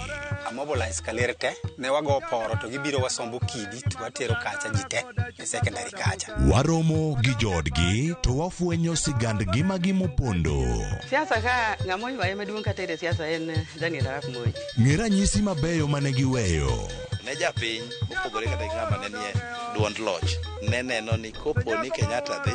Speaker 17: Amobilize kaler te, ne wago poro to gibiro wasombo kidi to watero kacha ji te e secondary kacha.
Speaker 4: Waromo gi joodgi to wafwenyo sigand ngimagi mopondo.
Speaker 18: Siasa ka ng'ama oywaye maduong' kata e siasa en Daniel Arap Moi.
Speaker 4: Ng'e ranyisi mabeyo mane giweyo.
Speaker 19: Ne japiny mopogore kata gi ng'ama ne nie duond loch ne neno ni kopo ni Kenyatta dhi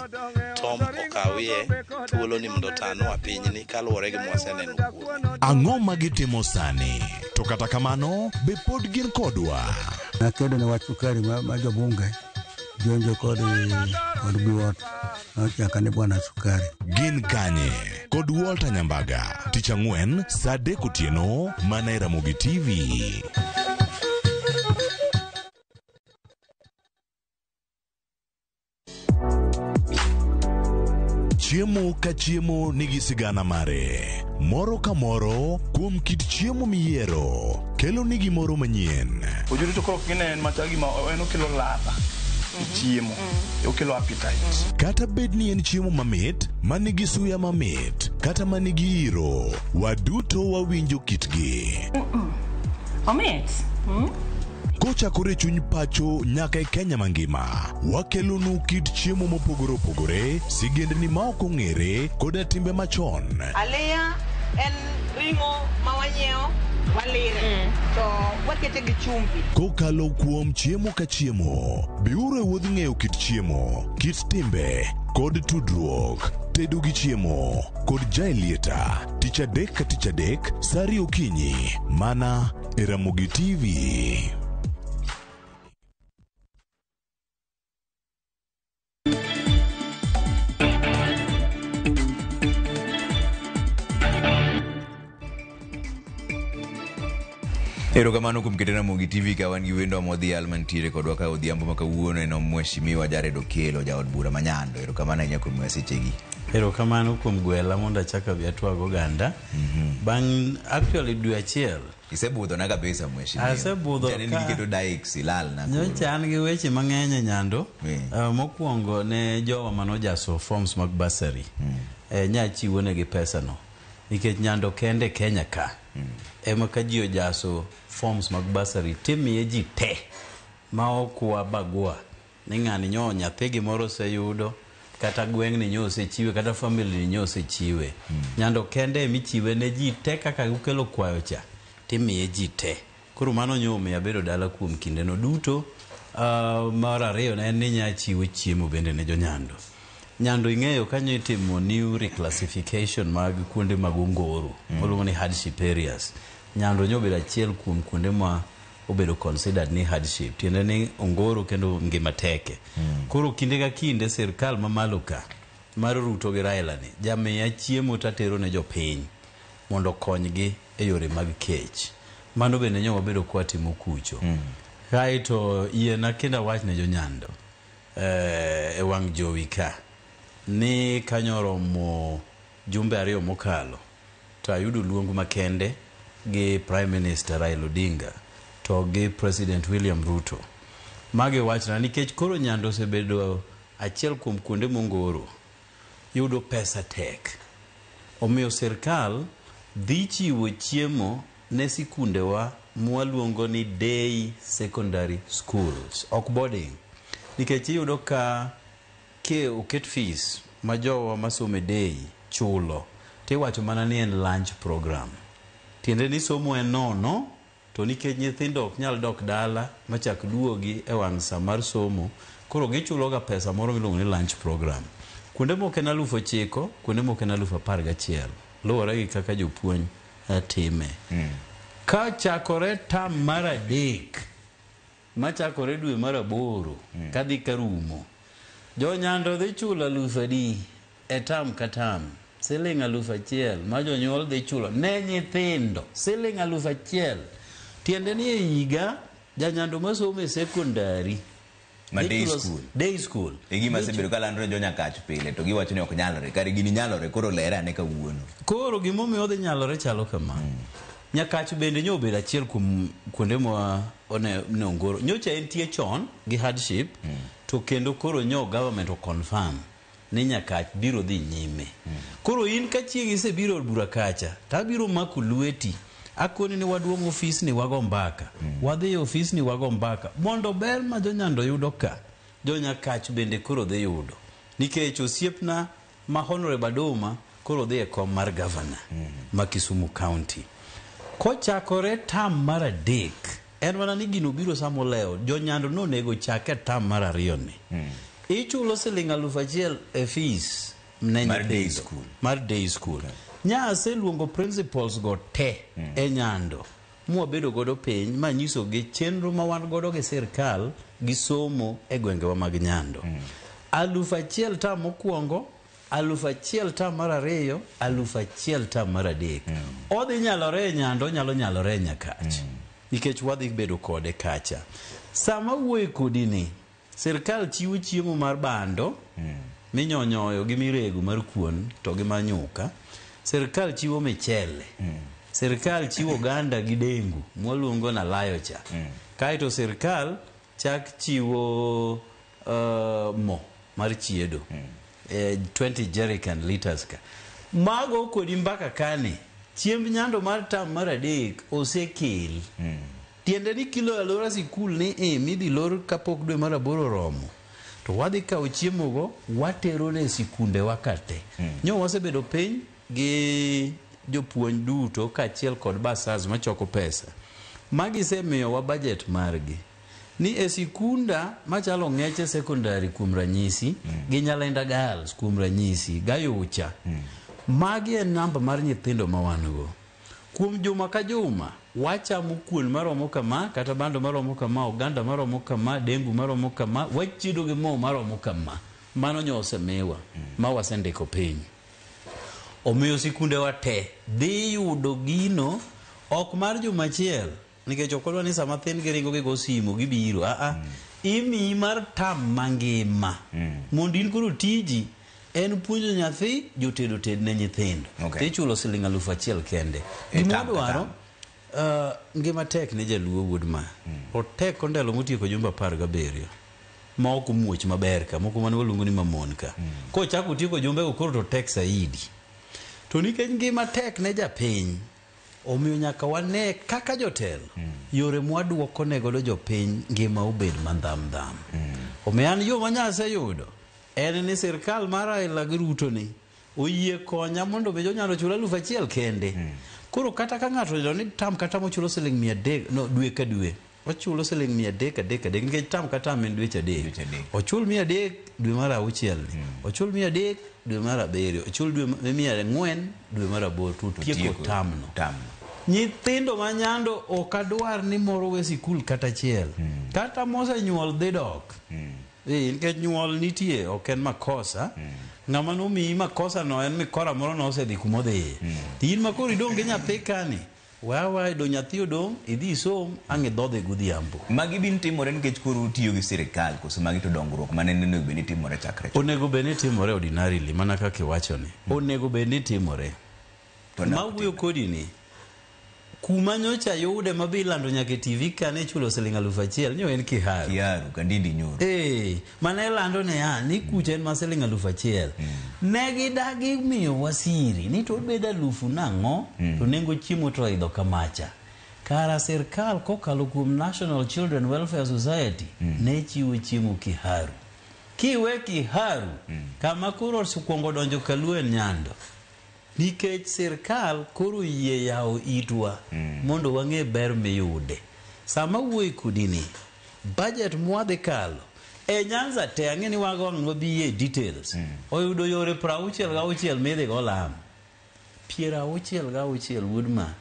Speaker 19: Tom okawie thuolo ni mondo otanwa pinyni kaluwore gi mwaseneno kuome.
Speaker 4: Ang'o ma gitimo sani? To kata kamano, be pod gin kodwa?
Speaker 20: Nakedo ne wach sukari ma jobunge jonjo kod biwot nochaka ni bwana sukari.
Speaker 4: Gin kanye? Kod Walter Nyambaga. Tich ang'wen saa 3 otieno mana e Ramogi TV. Chiemo ka chiemo nigi sigana mare. Moro ka moro kuom kit chiemo miyiero kelo ni gimoro manyien.
Speaker 21: Ojuri to koro gine en machal gima en okelo ladha e chiemo, okelo appetite.
Speaker 4: Kata bed ni en chiemo mamit, manigi suya mamit, kata manigi iro, waduto wawinjo kitgi.
Speaker 22: Omit.
Speaker 4: Kochakore chuny pacho nyaka e Kenya mangima, wakelonu kit chiemo mopogore opogore, sigendni ma ok ong'ere koda timbe machon.
Speaker 10: Aliya en ring'o ma wanyiewo walire to wakete gi chumbi.
Speaker 4: Kokalo kuom chiemo ka chiemo, biuru e wuodh ng'eyo kit chiemo, kit timbe kod tudruok. Tedo gi chiemo kod Jaelieta, tich adek ka tich adek, saa 2 okinyi, mana e Ramogi TV.
Speaker 1: Erokamano kuom kete Ramogi TV ka wan gi wendo modhial mantiere kodwa ka odhiambo ma kawuono en Mheshimiwa Jared Okello, jaod bura ma Nyando. Erokamano ahinya kuom sechegi.
Speaker 23: Erokamano kuom gwela mondo achak abi atwag oganda. Bang' actually dwe achiel.
Speaker 1: Isebudhona kabisa mheshimiwa.
Speaker 23: Asebudho
Speaker 1: ka. Giketo dikes ilal na.
Speaker 23: Nyocha an gi weche mang'eny e Nyando. Mokwongo ne jowa manojaso forms mag bursary. Nya chiwo negi pesa no. Nikech Nyando kende Kenya ka. Ema ka ji ojaso forms mag bursary timiye ji te ma ok wabagua ni ng'ani nyo nyathi gimoro oseyudo kata gweng'ni nyo osechiwe kata family ni nyo osechiwe. Nyando kende emichiwe ne ji te kaka ukelo kwayo cha timiye ji te. Koro mano nyo omiyo abedo dala kuom kindeno duto. Mar ariyo ne en ni nya chiwo chiemo bende ne jonyando. Nyando ing'eyo kanyo itimo new reclassification mag kuonde mag ongoro moluongo ni hardship areas. Nyando nyo obedo achiel kuom kuonde ma obedo considered ni hardship, tiende ni ongoro kendo ngima teke. Koro kinde ka kinde sirkal mamalo ka mar Ruto gi Raila ni jamiya chiemo tatero ne jopiny mondo okonygi e yore mag kech. Mano bende nyo wabedo kwatimo kucho. Kaeto yiena kendo awach ne jonyando e wang' jowi ka ni kanyo romo jumbe 2 mokalo to ayudo luong makende gi Prime Minister Raila Odinga to gi President William Ruto Magi wachna nikech koro Nyando osebedo achiel kuom kuonde mongoro. Yudo pesa tek. Omiyo sirkal dhi chiwo chiemo ne sikundewa mwaluongo ni day secondary schools, ok boarding. Nikech iyudo ka ke oket fees ma jowa masomo e day chulo, tiwacho mana ni en lunch program. Tiende ni somo en nono, to nikech nyithindo ok nyal dok dala machak duogi e wang' sa mar somo, koro gichuloga pesa moro miluongo ni lunch program. Kuonde moko en 9,000, kuonde moko en 11,000. Luwore gi kaka jopuonj time. Ka chakore tam mar adek, machakore dwe mar aboro, kadhi karumo, jonyando dhi chulo 1,000 adi e tam ka tam? Siling 1,000 ma jonyuol dhi chulo ne nyithindo. Siling 1,000. Tiende ni e higa, janyando masomo e sekondari
Speaker 1: Ma
Speaker 23: dhi
Speaker 1: day
Speaker 23: chulo-
Speaker 1: school.
Speaker 23: Day school.
Speaker 1: E gima asebedo kalando ne jonyakach pile to giwacho ni ok nyalre. Kare gini nyalore koro lere ane kawuono.
Speaker 23: Koro gimomiyo odhi nyalore chalo kama. Nyakach bende nyo obedo achiel kuom kuonde ma one ne ongoro. Nyocha entie chon gi hardship to kendo koro nyo government o confirm ni Nyakach biro dhi nyime. Koro in ka chieng' isebiro od bura kacha, to abiro mako lweti. Akoni ni waduong' ofis ni wago mbaka. Wadhi e ofis ni wago mbaka. Mondo ber ma jonyando yudo ka, jonyakach bende koro dhi yudo. Nikech osiepna ma Honorable Adoma koro dhi e kom mar governor ma Kisumu County. Kochakore tam mar adek, en mana ni gino biro sama olewo. Jonyando nonego chak e tam mar ariyo ni. Ichulo siling 1,000 e fees ne
Speaker 1: Mar day
Speaker 23: nyithindo.
Speaker 1: school.
Speaker 23: Mar day school. Nya aseluongo principals go te e Nyando mwabedo godo piny manyisogi chenro ma wan godo gi sirkal gi somo e gwengewa mag Nyando. 1,000 tam mokwongo, 1,000 tam mar ariyo, 1,000 tam mar adek. Odhi nyalore e Nyando, onyalo nyalore e Nyakach. Nikech wadhi bedo kode kacha. Sama wuoye kodi ni, sirkal chiwo chiemo mar bando, minyonyoyo gi mirego mar kuon to gi manyuka. Sirkal chiwo michele. Sirkal chiwo oganda gi dengu mwaluongo na layo cha. Kaeto sirkal chak chiwo mo mar chiedo. 20 jerrycan liters ka. Mago kodi mbaka kani, chiemb Nyando mar tam mar adek osekel. Tiende ni kilo alora sikul ni e midhi lor kapok dwe mar aboro oromo. To wadhi kawo chiemo go watero ne sikunde wa ka te. Nyo wasebedo piny gi jopuonj duto kaachiel kod basas machoko pesa. Magi semiyowa budget margi. Ni e sikunda machalo Ng'eche Secondary kuom ranyisi, gi Nyalenda Girls kuom ranyisi, Gayucha. Magi e namba mar nyithindo ma wan go. Kuom juma ka juma, wachamo kuon maromo kama, kata bando maromo kama, oganda maromo kama, dengu maromo kama, wachiedo gi mo maromo kama. Mano nyo osemiwa, ma wasendiko piny. Omiyo sikundewa te dhi yudo gino ok mar juma achiel, nikech ok wadwa ni sama thin giringo gigo simo gibiro. Aa, imiyi mar tam mangima. Mondo in koro tiji en puonjo nyathi jotedo ted ne nyithindo. Tichulo siling 1,000 kende.
Speaker 1: E
Speaker 23: Gima
Speaker 1: tam ka
Speaker 23: wadwaro, ngima tek ne jaluo wuod ma. Otek ondelo motieko jumbe 17. Ma ok omuoch maber ka, moko mane waluongo ni mamon ka. Kochako otieko jumbe go koro to tek saidi. To nikech ngima tek ne japiny, omiyo nyaka wane kaka jotelo yore mwaduoko ne godo jopiny ngima obed mandham dham. Omiyo an yo ma nyaseyudo en ni sirkal mar Raila gi Ruto ni oyie konya mondo mi jonyalo chul 1,000 kende. Koro kata ka ng'ato oyudo ni tam ka tam ochulo siling 300 no dwe ka dwe ochulo siling 300 3 3 nikech tam ka tam en dweche adek. Ochul 300 dwe mar auchiel ni. Ochul 300 dwe mar abiriyo. Ochul dwe 400 dwe mar aboro to otieko tamno. Nyithindo ma Nyando ok adwar ni moro we sikul kata achiel. Kata mosenyuol dhi dok. Nikech nyuol nitie ok en makosa. Ng'ama nomiyi makosa no en mikora moro nosedhi kumodhiye. To in ma koro idong' gi nyathi kani, we do nyathi odong' idhi isom ang' idhodhe godhiambo.
Speaker 1: Magi bin timore nikech koro utiyo gi sirikal koso magi to dongruok mane onego bed ni timore chakre chon?
Speaker 23: Onego bed ni timore ordinarily mana kaka iwacho ni. Onego bed ni timore.
Speaker 1: To ne
Speaker 23: Ma wuoyo kodi ni Kuma nyocha yude ma be ilando nyaka e TV ka ne ichulo siling 1000 nyo en Kiharu.
Speaker 1: Kiharu, Kandindi Nyoro.
Speaker 23: Mane ilando niya ni kucha en ma siling 1000. Ne gidagi miyowa siri ni to obedo 1000 nang'o to nengo chiemo to oidho kamacha. Kara sirkal kokalo kuom National Children Welfare Society ne chiwo chiemo Kiharu. Kiwe Kiharu kama koro osekwongo donjo Kaluo en Nyando. Nikech sirkal koro yie yawo itwa mondo wang'e ber miyude. Sama wuoyi kodi ni, budget mwadhi kalo e Nyanza te ang'e ni wago ang' wabiye details. Oyudo yore 66 midhi go lam. 66 wuod ma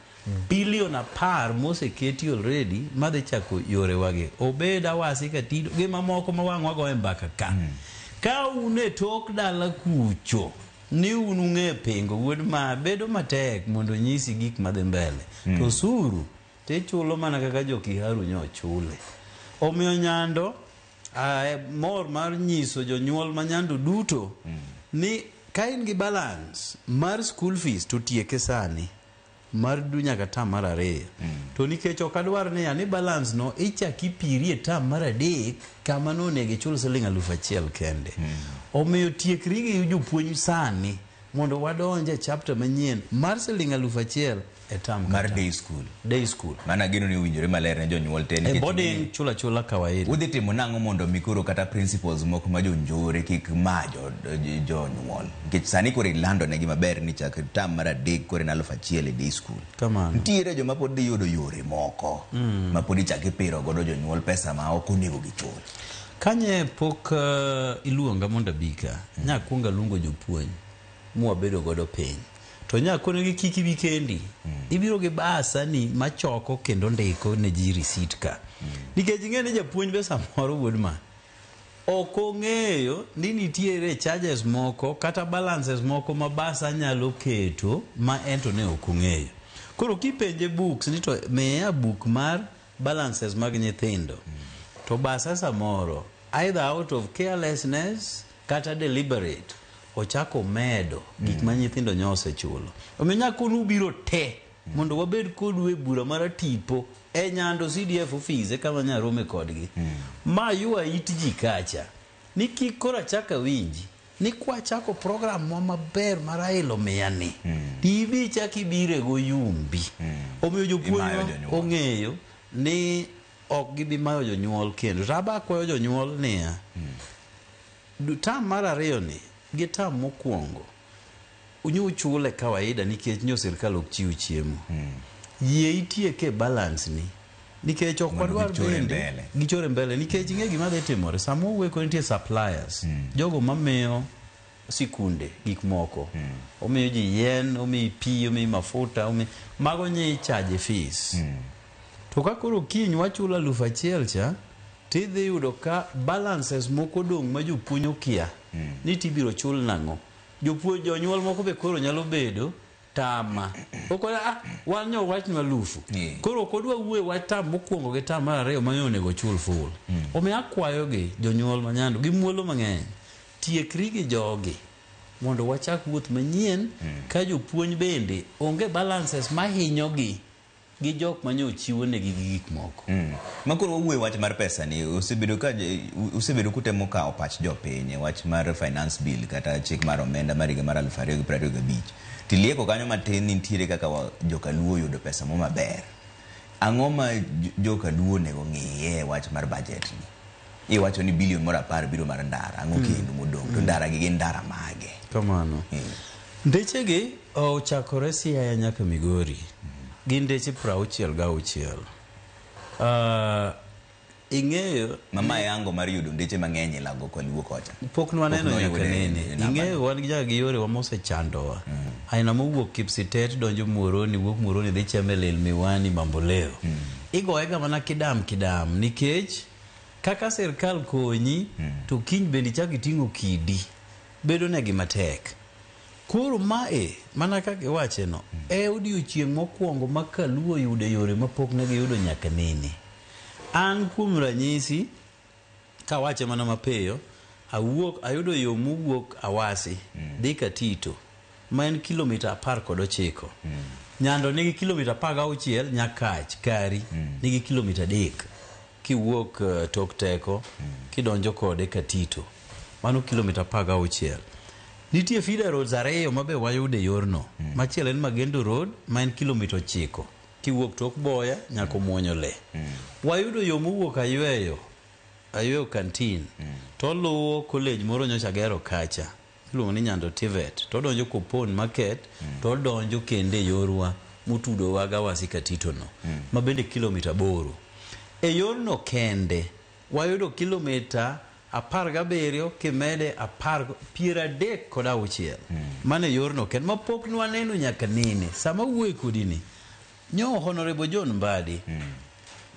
Speaker 23: bilion 10 moseketi already madhi chako yore wagi. Obed Awasi Katido gi mamoko ma wang' wago e mbaka ka. Ka un e tok dala kucho ni un ung'e pingo wuod ma bedo matek mondo nyisi gik madhi mbele. To osuru tichulo mana kaka jo Kiharu nyo chule. Omiyo Nyando mor mar nyiso jonyuol ma Nyando duto ni ka in gi balance mar school fees to tieke sani mar du nyaka tam mar 2. To nikech ok adwar ni yani balance no ichak ipiri e tam mar 3 kama no onego ichul siling 1000 kende. Omiyo tiekri gi jopuonj sani mondo wadonje chapter manyien mar siling 1000 e tam
Speaker 1: mar day school.
Speaker 23: Day school.
Speaker 1: Mana geno ni owinjore maler ne jonyuol te
Speaker 23: E boarding chula chula kawaida.
Speaker 1: Udhi timo nang'o mondo mi koro kata principals moko ma jonjore kik ma jonyuol. Nikech sani koro ilando negi maber ni chak tam mar 3 koro en 1000 e day school.
Speaker 23: Kamano.
Speaker 1: Nitiere joma pod dhi yudo yore moko ma pod ichak ipiro godo jonyuol pesa ma ok onego gichul.
Speaker 23: Kanye pok iluonga mondo abika, nyakuongo aluongo jopuonj mwabedo godo piny. To nyakonegi kik ibi kendi. Ibiro gi basa ni machoko kendo ndiko ne ji receipt ka. Nikech ing'e ni japuonj be samoro wuod ma ok ong'eyo ni nitiere charges moko kata balances moko ma basa nyalo keto ma en to ne ok ong'eyo. Koro kipenje books ni to miya book mar balances mag nyithindo. To basa samoro either out of carelessness kata deliberate ochako medo gik ma nyithindo nyo osechulo. Omiyo nyakonu biro te mondo wabed kodu e bura mar tipo e Nyando CDF office e kama nyarome kodgi. Ma ywa it ji kacha ni kik koro achak awinji ni kwachako program wa maber mar Raila omiya ni tibi ichak ibire go yumbi. Omiyo jopuonj ong'eyo ni ok gibi mayo jonyuol kendo. To aba akwayo jonyuol niya, tam mar 2 ni gi tam mokwongo unyuchule kawaida nikech nyo sirkal ok chiw chiemo. Yie itieke balance ni nikech ok wadwar bende gichore mbele nikech ing'e gima dhi timore sama owuoyo nitie suppliers jogo mamiyo sikunde gik moko omiyo ji yien, omiyi pi, omiyi mafuta, omiyi mago nyi charge fees. To ka koro kiny wachulo 1000 cha tidhi yudo ka balances moko dong' ma jopuonj okia ni tibiro chul nang'o. Jopuonj jonyuol moko be koro nyalo bedo tama. Okona wan nyo wachnwa 1000. Koro ok odwa wuoyo wach tam mokwongo gi tam mar 2 ma onego chul full. Omiyo akwayogi jonyuol ma Nyando gi muolo mang'eny tiekri gi jogi mondo wachak wuoth manyien ka jopuonj bende onge balances mahinyogi gi jok manyo chiwo negi gi gik moko.
Speaker 1: Ma koro wawuoyo wach mar pesa ni osebedo ka osebedo kutemo kawo pach jopiny wach mar finance bill kata chik mar omenda mar higa mar 2025. Tilieko kanyo matin nitiere kaka jokaluo yudo pesa mo maber. Ang'o ma jokaluo onego ng'iye wach mar budget ni? Iwacho ni bilion moro 10 biro mar ndara, ang'o kendo modong'? To ndara gi gin ndara mage?
Speaker 23: Kamano. Ndechegi ochakore Siaya nyaka Migori. Gin ndeche 66. Ing'eyo
Speaker 1: mama yango mar yudo ndeche mang'eny e lago Kaluo kocha.
Speaker 23: Pok nwaneno nyaka nene. Ing'eyo wan gi nyaka gi yore wa mosechandowa. Aina mowuok Kipsitet donjo Muhoroni, wuok Muhoroni dhi Chemelil, Miwani, Mamboleo. Igoyega mana kidam kidam nikech kaka sirkal konyi to kiny bende ichak iting'o kidi bedo negi matek. Koro mae mana kaka iwache no e odiochieng' mokwongo ma Kaluo oyudo yore mapok ne giyudo nyaka nene. An kuom ranyisi kawache mana mapiyo awuok ayudo yo mowuok Awasi dhi Katito ma en kilomita 19. Nyando nigi kilomita 16, Nyakach Kari nigi kilomita 3 kiwuok tok teko kidonjo kode Katito, mano kilomita 16. Nitie feeder roads 2 mabe wayudo e yorno. Machielo en Magendo Road ma en kilomita 9 kiwuok tok Boya nyaka Omuonyo Le. Wayudo yo mowuok Ayweyo Kantin to oluwo college moro nyocha gero kacha iluongo ni Nyando Tivet, to odonjo Kopon Market, to odonjo kendo e yorwa motudowa Gawasi Katito no, ma bende kilomita 8. E yorno kende wayudo kilomita 17 kimede 36. Mano e yorno kende ma pok nwaneno nyaka nene. Sama wuoye kodi ni nyo Honorable John Mbadi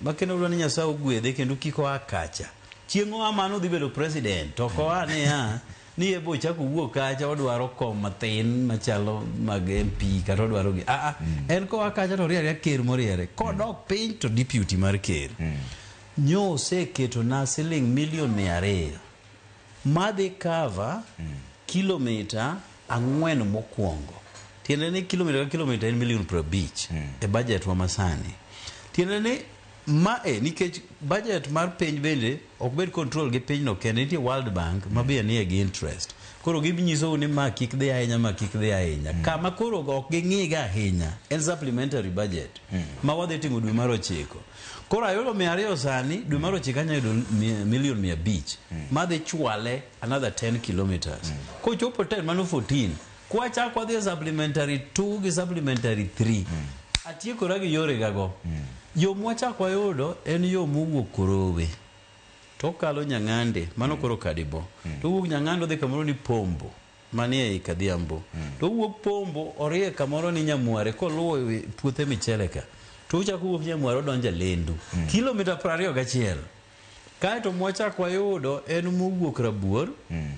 Speaker 23: ma kendo dwa ni Nyasaye ogwedhe kendo kik oa kacha. Chieng' oa mano dhi bedo president, to ok oa niya ni ebo ochako wuok kacha odwaro kom mathin machalo mag MP kata odwaro gi en koa kacha to oriere ker moriere, kodok piny to deputy mar ker. Nyo oseketona siling milion 200 madhi cover kilomita 4 mokwongo. Tiende ni kilomita ka kilomita en milion 50 e budget wa masani. Tiende ni mae nikech budget mar piny bende ok bed control gi pinyno kende, nitie World Bank ma be nie gi interest. Koro ginyisou ni ma kik dhi ahinya, ma kik dhi ahinya. Kama koro ok ging'iga ahinya en supplementary budget ma wadhi timo dwe mar 9. Koro ayudo 200 sani, dwe mar 9 anyalo yudo milion 500 madhi chwale another 10 kilometers. Kochopo 10 mano 14. Kwachako wadhi e supplementary 2 gi supplementary 3. Atiekora gi yore gago. Yo mwachako wayudo en yo mowuok Korowe to okalo Nyang'ande, mano koro Kadibo. To owuok Nyang'ande odhi kamoro ni Pombo manie ei Kadhiambo. To owuok Pombo orie kamoro ni Nyamware koluwo puothe michele ka. To ochako owuok Nyamware odonjo e Lendu. Kilomita 21. Kaeto mwachako wayudo en mowuok Rabuor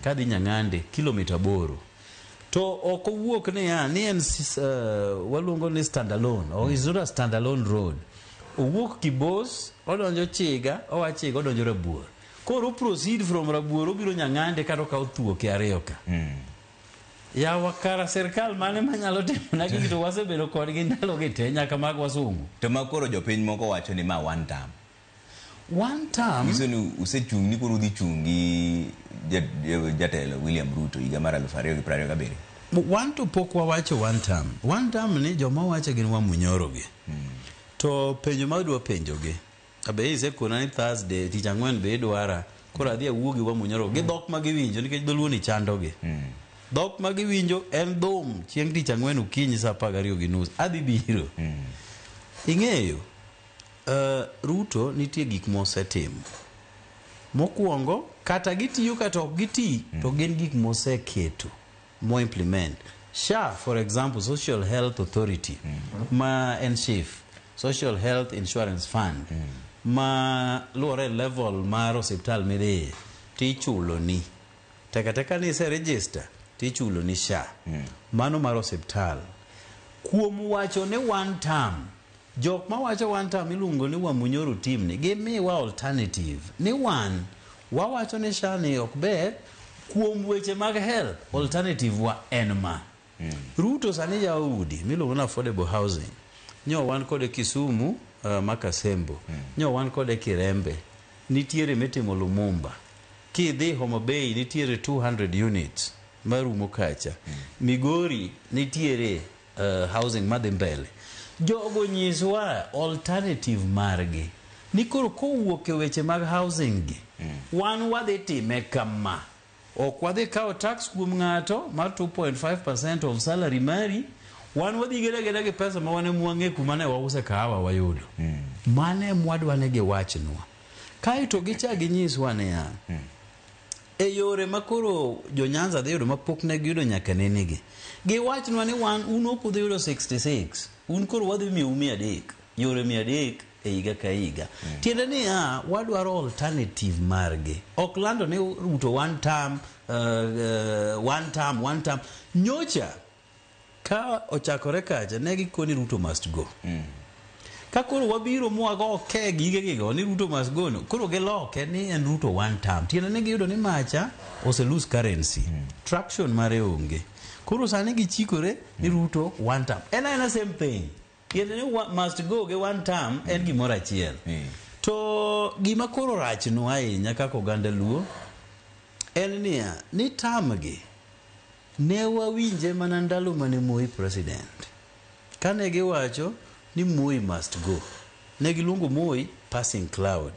Speaker 23: kadhi Nyang'ande kilomita 8. To ok owuok niya ni en waluongo ni standalone, or is not a standalone road. Owuok Kibos, odonjo Chiga, oa Chiga odonjo Rabuor. Koro proceed from Rabuor obiro Nyang'ande kata okawo thuoke 2 ka. Yawa kara sirkal mane manyalo timo na gigi to wasebedo kodgi ndalo gi te nyaka mag wasungu.
Speaker 1: To ma koro jopiny moko wacho ni ma one term.
Speaker 23: One term?
Speaker 1: Nyiso ni usechung' ni koro udhi chung' gi jatelo William Ruto higa mar 2027.
Speaker 23: Wan to pok wawacho one term. One term ni joma wacho gin Wamunyoro gi. To penjo ma adwa penjogi, abe isekona ni Thursday tich ang'wen be idwara, koro adhi awuo gi Wamunyoro gi dhok ma giwinjo nikech dholuo ni chandogi. Dhok ma giwinjo en dhum chieng' tich ang'wen okinyi saa 12:30 adhi biro. Ing'eyo, Ruto nitie gik mosetimo. Mokwongo, kata gitiyo kata ok giti, to gin gik moseketo, mo implement. SHA, for example, Social Health Authority, ma en SHIF, Social Health Insurance Fund, ma luwore e level mar osiptal midhiye, tichulo ni. Teka teka ni ise register, tichulo ni SHA. Mano mar osiptal. Kuom wacho ni one term, jok mawacho one term iluongo ni Wamunyoro team ni, gimiwa alternative. Ni one, wawacho ni SHA ni ok ber, kuom weche mag health, alternative wa en ma. Ruto sani yawo udi miluongo ni affordable housing. Nyo wan kode Kisumu, Makasembo. Nyo wan kode Kirembe. Nitiere mitimo Lumumba. Kidhi Homa Bay nitiere 200 units marumo kacha. Migori nitiere housing madhi mbele. Jogo nyiswa alternative margi. Ni koro kowuok e weche mag housing gi, wan wadhi time kama. Ok wadhi kawo tax kuom ng'ato mar 2.5% of salary mari, wan wadhi geda geda gi pesa ma wan emwang'e kuma ne wause kahawa wayudo. Mano emwadwa ni giwachnwa. Kaeto gichak ginyiswa niya, e yore ma koro jo-Nyanza dhi yudo ma pok ne giyudo nyaka nenegi. Giwachnwa ni wan un ok udhi yudo 66, un koro wadhi miyou 300, yore 300 e higa ka higa. Tiende niya, wadwaro alternative margi. Ok lando ni Ruto one term, one term, one term. Nyocha, ka ochakore kacha, ne gikoni Ruto must go. Ka koro wabiro mwago ke gige gigo ni Ruto must go no, koro giloke ni en Ruto one term. Tiende ni giyudo ni macha ose lose currency. Traction mare onge. Koro sani gichikore ni Ruto one term. En aena same thing. Tiende ni must go gi one term en gimoro achiel. To gima koro rachnwa ahinya kaka oganda Luo en niya, ni term gi ne wawinje mana ndalo mane Moi president. Kane giwacho ni Moi must go, ne giluongo Moi passing cloud.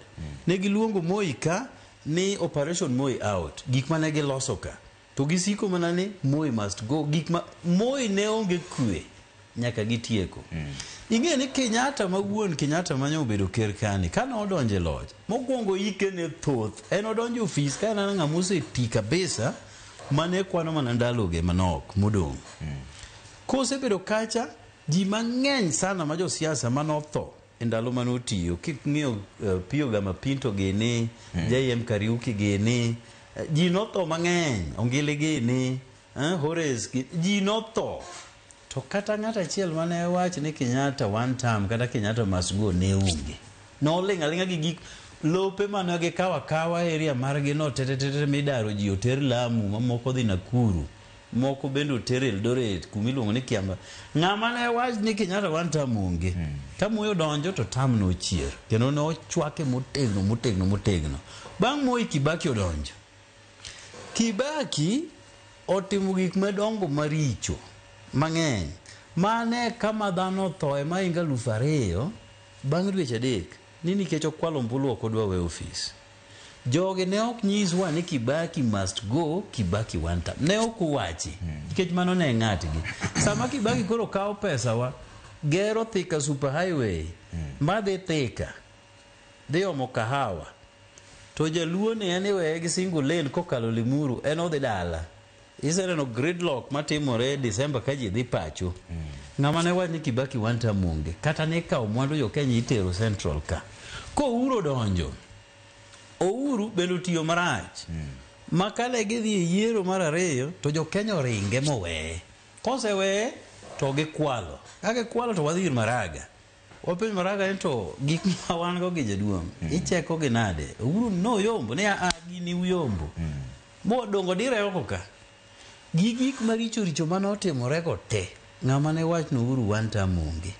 Speaker 23: Ne giluongo Moi ka ni operation Moi out. Gik mane giloso ka. To gisiko mana ni Moi must go. Gik ma Moi ne onge kwe nyaka gitieko. Ing'e ni Kenyatta ma wuon Kenyatta mane obedo ker kani, kane odonjo e loch, mokwongo ike ne thoth. En odonjo e ofis ka en ng'ama oseti kabisa mane kwano mana ndaloge manok modong'. Kosebedo kacha, ji mang'eny sana ma josiasa manotho e ndalo mane otiyo, king'iyo Pio Gama Pinto gini, JM Kariuki gini, ji notho mang'eny, Ongili gini, Horace gini, ji notho. To kata ng'at achiel mane wach ni Kenyatta one term kata Kenyatta must go ne onge. Noling' aling'a gi gik lope mane gikawo akawa area margi no tete tete midaro ji oter Lamu, mamoko dhi Nakuru, moko bende oter Eldoret kumiluongo ni Kiamba. Ng'ama ne wach ni Kenyatta one term onge. Ka Moi odonjo to term nochier kendo ne ochwake motegno motegno motegno. Bang' Moi Kibaki odonjo. Kibaki otimo gik madongo maricho mang'eny. Mane kama dhano othoe mahingo 2000 bang' dweche 3 ni nikech okwalo ombulu ok odwa weyo ofis. Jogi ne ok nyiswa ni Kibaki must go, Kibaki one term. Ne ok owachi nikech mano ne ng'atgi. Sama Kibaki koro kawo pesawa gero Thika super highway madhi Thika dhi omo kahawa to jaluo ni en iweye gi single lane kokalo Limuru en odhi dala. Iseneno gridlock matimore December ka ji dhi pacho. Ng'ama ne wach ni Kibaki one term onge kata ne kawo mwandu jo Kenya itero Central ka. Ko Uhuru odonjo, Uhuru bende otiyo marach. Ma kane gidhi e yiero mar ariyo to jo Kenya oringe moweye. Koseweye to gikwalo. Ka gikwalo to wadhi ir Maraga. Wapenjo Maraga ni to gik ma wan go gi jaduong' icheko gi nade? Uhuru noyombo ni a gini uyombo. Modongo dire oko ka. Gi gik maricho richo mane otimore go te, ng'ama ne wach ni Uhuru one term onge.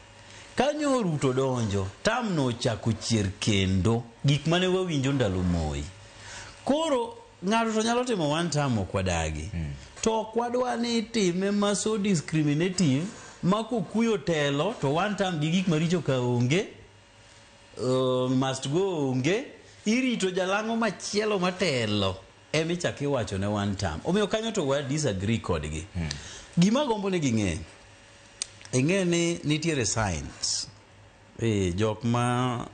Speaker 23: Kanyo Ruto donjo, term no ochako chier kendo gik mane wawinjo ndalo Moi. Koro ng'ato to nyalo timo one term ok wadagi. To ok wadwa ni itime ma so discriminative ma kokuyo telo to one term gi gik maricho ka onge, must go onge, irito jalang'o machielo matelo emichako iwacho ne one term. Omiyo kanyo to wa disagree kodgi. Gima agombo ni ging'e, ing'e ni nitiere signs. Jok ma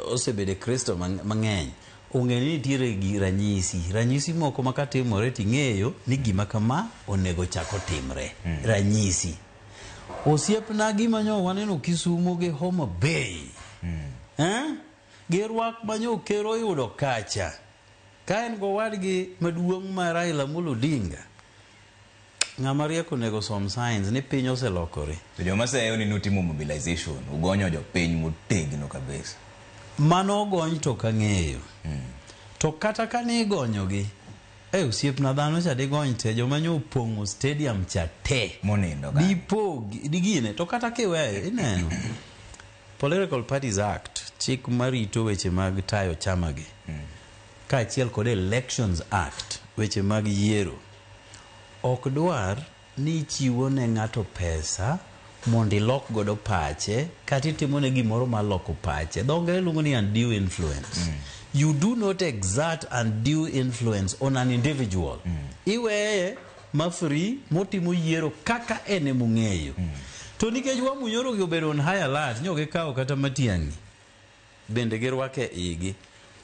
Speaker 23: osebedo e Kristo mang'eny ong'e ni nitiere gi ranyisi. Ranyisi moko ma katimore ting'eyo ni gima kama onego chak otimre. Ranyisi. Osiepna gima nyo waneno Kisumo gi Homa Bay. Gi rwak manyo ker oyudo kacha. Ka en gowadgi maduong' ma Raila Amolo Odinga. Ng'ama riek onego som science ni piny oselokore.
Speaker 1: To joma seyo ni nutimo mobilization, ugonyo jopiny motegno kabisa.
Speaker 23: Mano ogony to ok ang'eyo. To kata ka ne igonyogi, osiepna dhano cha digony te, joma nyo opong'o stadium cha te.
Speaker 1: Monindo ka.
Speaker 23: Dipog, digine, to kata kiweyo, ineno. Political Parties Act, chik marito weche mag tayo chama gi. Kaachiel kod Elections Act, weche mag yiero. Ok dwar ni ichiwo ne ng'ato pesa mondo ilok godo pache kata itimo ne gimoro mar loko pache. Dho ngere luongo ni undue influence. You do not exert undue influence on an individual. Iweye ma free motimo yiero kaka en emong'eyo. To nikech Wamunyoro gi obedo on high alert, nyo gikawo kata Matiang'i bende girwake igi.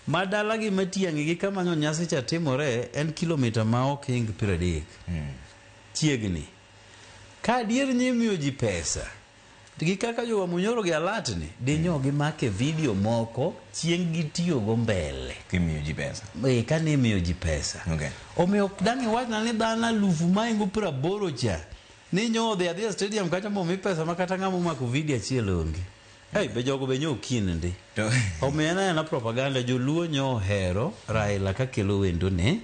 Speaker 23: Ma dala gi Matiang'i gi kama nyo nyasi cha timore en kilomita ma ok hing 30. Chiegni. Ka adier nyimiyo ji pesa, gi kaka jo Wamunyoro gi alert ni, dinyo gimake video moko chieng' gitiyogo mbele.
Speaker 1: Kimiyo ji pesa.
Speaker 23: Kane imiyo ji pesa. Omiyo dang' iwachna ni dhano alufu mahingo 80 cha, ni nyo odhi adhiya stadium kacha momi pesa ma kata ng'ama omako video achiel onge. Hey, be jogo be nyo keen ndi. Omiyo en aena propaganda joluo nyo ohero Raila kakelo wendone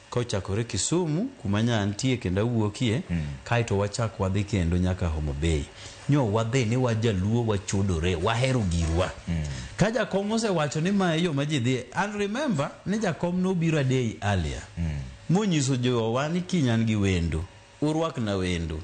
Speaker 23: kochakore Kisumu kuma nya antie kendo awuokie kaeto wachak wadhi kendo nyaka Homa Bay. Nyo wadhi ni wajaluo wachodore wahero girwa. Ka jakom osewacho ni mae yo ma ji dhiye and remember ni jakom nobiro a day earlier monyiso jowa ni kiny an gi wendo urwakna wendo.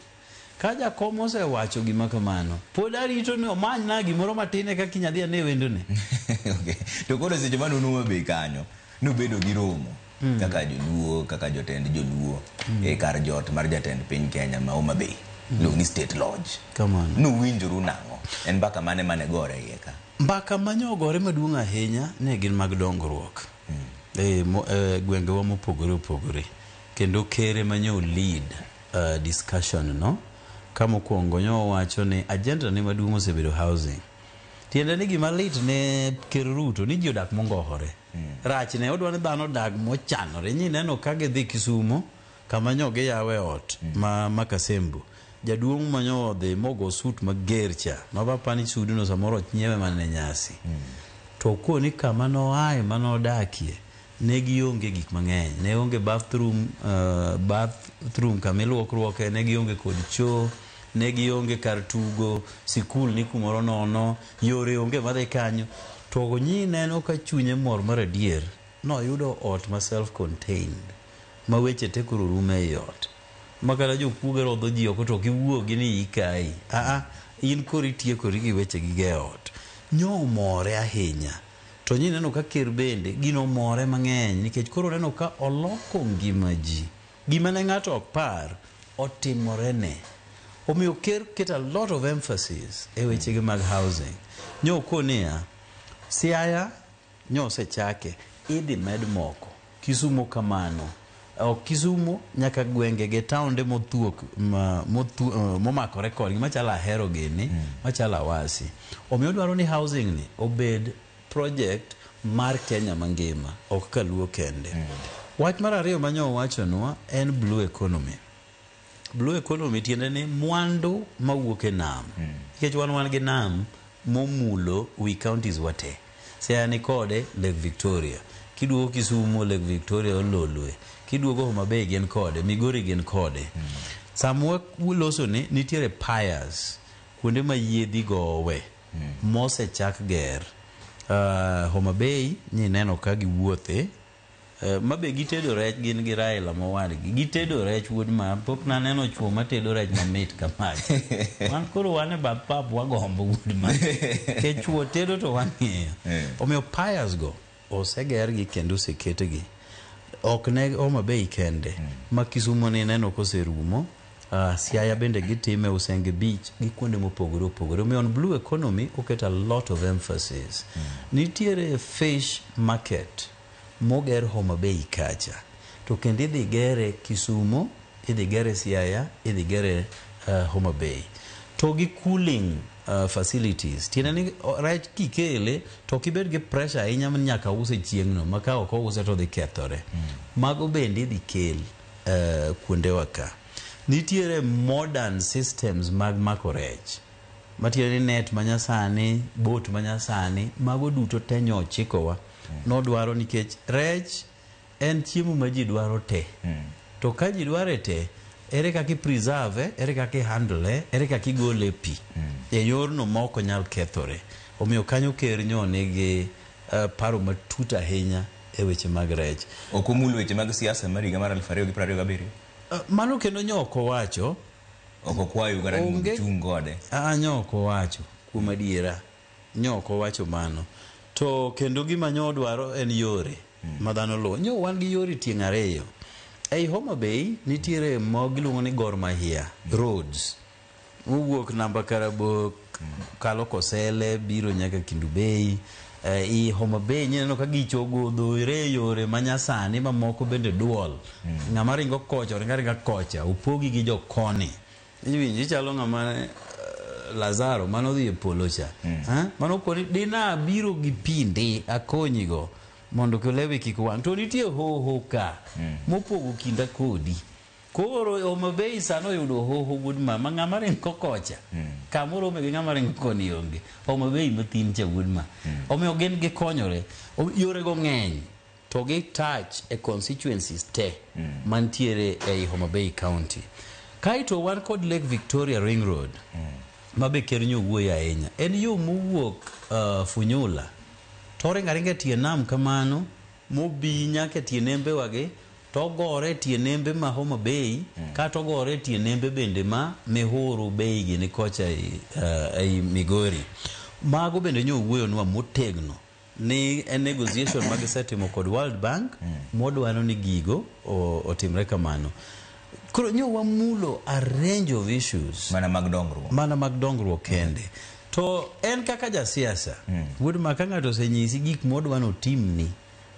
Speaker 23: Ka jakom osewacho gima kamano pod arito ni omanyna gimoro matin eka kiny adhi ane wendone.
Speaker 1: Okay. To koro seche mane un Homa Bay kanyo, nubedo gi romo kaka joluo, kaka jotend joluo e kar jot mar jatend piny Kenya ma Homa Bay. Iluongo ni State Lodge.
Speaker 23: Kamano.
Speaker 1: Nuwinjoru nang'o? En mbaka mane mane gore iye ka?
Speaker 23: Mbaka manyogore maduong' ahinya ne gin mag dongruok e gwengewa mopogore opogore kendo kere manyo lead discussion no ka mokwongo nyo wacho ni agenda ne maduong' osebedo housing tiende ni gima lit ne ker Ruto ni ji odak mongohore rachne odwa ni dhano odag mochanore nyineno ka gidhi Kisumo kama nyo giyawe ot ma Makasembo jaduong' manyo odhi mogo sut mager cha ma papa ni sudno samoro nyiewe mana ne nyasi to koni kama noaye manodakie ne gionge gik mang'eny ne onge bathroom bathroom kama iluokruoke ne gionge kod choo ne gionge kar tugo sikul ni kumoro nono yore onge madhi kanyo to nyi neno ka chunye mor mar adier noyudo ot ma self contained ma weche te koro rumo ei ot ma kata jokuoge rodho ji oko to ok iwuogi ni ikayi aa in koro itiekori gi weche gi e ot nyo omore ahinya to nyi neno ka ker bende gino omore mang'eny nikech koro neno ka oloko ngima ji gima ne ng'ato ok par otimore ne omiyo ker keto a lot of emphasis e wechege mag housing nyo koniya Siaya nyo osechake idhi med moko Kisumo kamano ok Kisumo nyaka gwenge ge taonde mothuok momakore kodgi machalo Ahero gini machalo Awasi omiyo odwaro ni housing ni obed project mar Kenya mangima ok kaluo kende wach mar ariyo manyo owachonwa en blue economy blue economy tiende ni mwandu mawuok e nam nikech wan gi nam momulo wi counties wate Siaya ni kode Lake Victoria kiduogo Kisumo Lake Victoria Ololwe kiduogo Homa Bay gin kode Migori gin kode sama waloso ni nitiere piers kuonde ma yiedhi gowe mosechak ger Homa Bay nyineno ka giwuothe mabe gitedo rech gin gi Raila mowadgi gitedo rech wuod ma pok naneno chuo matedo rech mamit kamacha wan koro wan e bath pap wagombo wuod ma nikech chuo tedo to wang'iyo omiyo piers go osegergi kendo oseketgi ok ne Homa Bay kende ma Kisumo ni neno koserumo Siaya bende gitime Usenge Beach gi kuonde mopogore opogore omiyo on blue economy oketo a lot of emphasis nitiere fish market moger Homa Bay kacha to kendo idhi gere Kisumo idhi gere Siaya idhi gere Homa Bay to gi cooling facilities tiende ni rech kikele to ok ibed gi pressure ahinya ni nyaka use chieng'no ma ka ok ouse to dhi kethore mago bende idhi kel kuondewa ka nitiere modern systems mag mako rech matiende ni net manyasani boat manyasani mago duto te nyo ochikowa nodwaro nikech rech en chiemo ma ji dwaro te to ka ji dware te ere kaka i preserve ere kaka i handle ere kaka igole e pi e yorno ma ok onyal kethore omiyo kanyo ker nyo nigi paro matut ahinya e weche mag rech
Speaker 1: Ok omul weche mag siasa mar higa mar 2027?
Speaker 23: Mano kendo nyo ok owacho
Speaker 1: Ok okwayo kata ni mondo uchung' kode?
Speaker 23: Nyo ok owacho kuom adiera nyo ok owacho mano to kendo gima nyo odwaro en yore ma dhano luwo nyo wan gi yore tieng' ariyo ei Homa Bay nitiere mo giluongo ni Gor Mahia roads mowuok namba Karabok kalo Kosele biro nyaka Kendu Bay i Homa Bay nyeneno ka gichogodhore yore manyasani mamoko bende duol ng'ama ringo kocha oringo aringa kocha opogi gi jokoni iwinjo ichalo ng'ama Lazaro manodhi e polo cha mano koni dina biro gi pi ndi akonyigo mondo lewi kik wang' to nitie hoho ka mopogo kinda kodi Koro Homa Bay sano oyudo hoho wuod mama ng'ama ringo kocha. Kamoro ome gi ng'ama ringo koni onge. Homa Bay mathin cha wuod ma. Omiyo gin gikonyore. Yorego ng'eny to gi touch e constituencies te mantiere ei Homa Bay County. Kaeto wan kod Lake Victoria Ring Road. Ma be ker nyo wuoyo ahinya. En yo mowuok Funyula to oringo aringa e tie nam kamano mobi nyaka e tie nembe wagi to ogore e tie nembe ma Homa Bay kata ogore e tie nembe bende ma Mihuru Bay gini kocha ei Migori. Mago bende nyo owuoyonwa motegno ni en negotiation ma gisetimo kod World Bank modwaro ni gigo otimre kamano. Koro nyo wamulo a range of issues.
Speaker 1: Mana mag dongruok.
Speaker 23: Mana mag dongruok kende. To en kaka jasiasa, wuod ma ka ng'ato osenyisi gik modwa notimni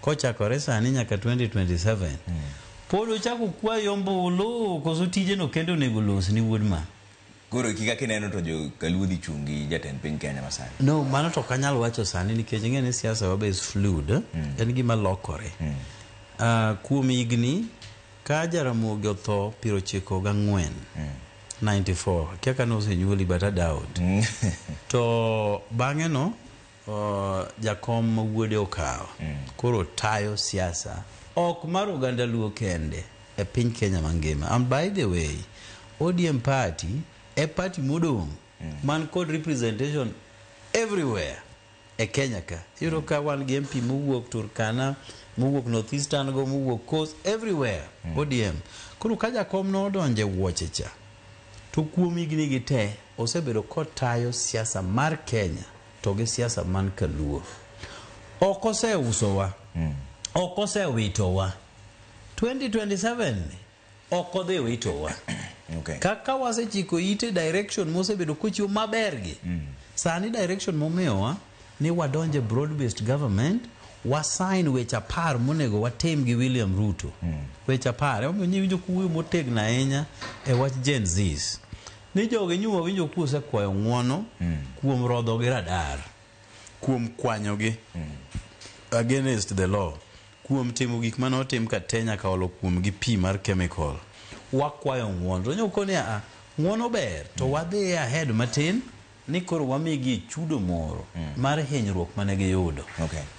Speaker 23: kochakore sani nyaka 2027, pod ochako kwayo ombulu koso tijeno kende onego losni wuod ma?
Speaker 1: Koro kika kineno to jo Kaluo dhi chung' gi jatend piny Kenya masani.
Speaker 23: No, mano to ok anyal wacho sani nikech ing'e ni siasa wa be is fluid, en gima lokore. Kuom higni ka Jaramogi otho 94, 94, akia ka nosenyuoli but I doubt. To bang'e no jakom ma wuode okawo koro tayo siasa ok mar oganda Luo kende e piny Kenya mangima. And by the way, ODM party e party modong' man kod representation everywhere e Kenya ka. Iyudo ka wan gi MP mowuok Turkana, mowuok North Eastern go, mowuok Coast, everywhere ODM. Koro ka jakom nodonjo e wuoche cha, to kuom higni gi te osebedo kotayo siasa mar Kenya to gi siasa man Kaluo. Ok oseusowa, ok osewitowa. 2027 ok odhi witowa. Kaka wasechiko ite direction mosebedo kochiwo maber gi. Sani direction momiyowa ni wadonje broad based government, wasign weche 10 monego watim gi William Ruto. Weche 10, emomiyo nyiwinjo kuwuoyo motegno ahinya e wach Gen Zs. Ni jogi nyuma winjo kuosekwayo ng'uono kuom rodho gi radar, kuom kwanyogi against the law, kuom timo gik mane otim ka te nyaka olo kuom gi pi mar chemical. Wakwayo ng'uono. To nyoko ni a ng'uono ber to wadhi ahead matin ni koro wamigi chudo moro mar hinyruok mane giyudo.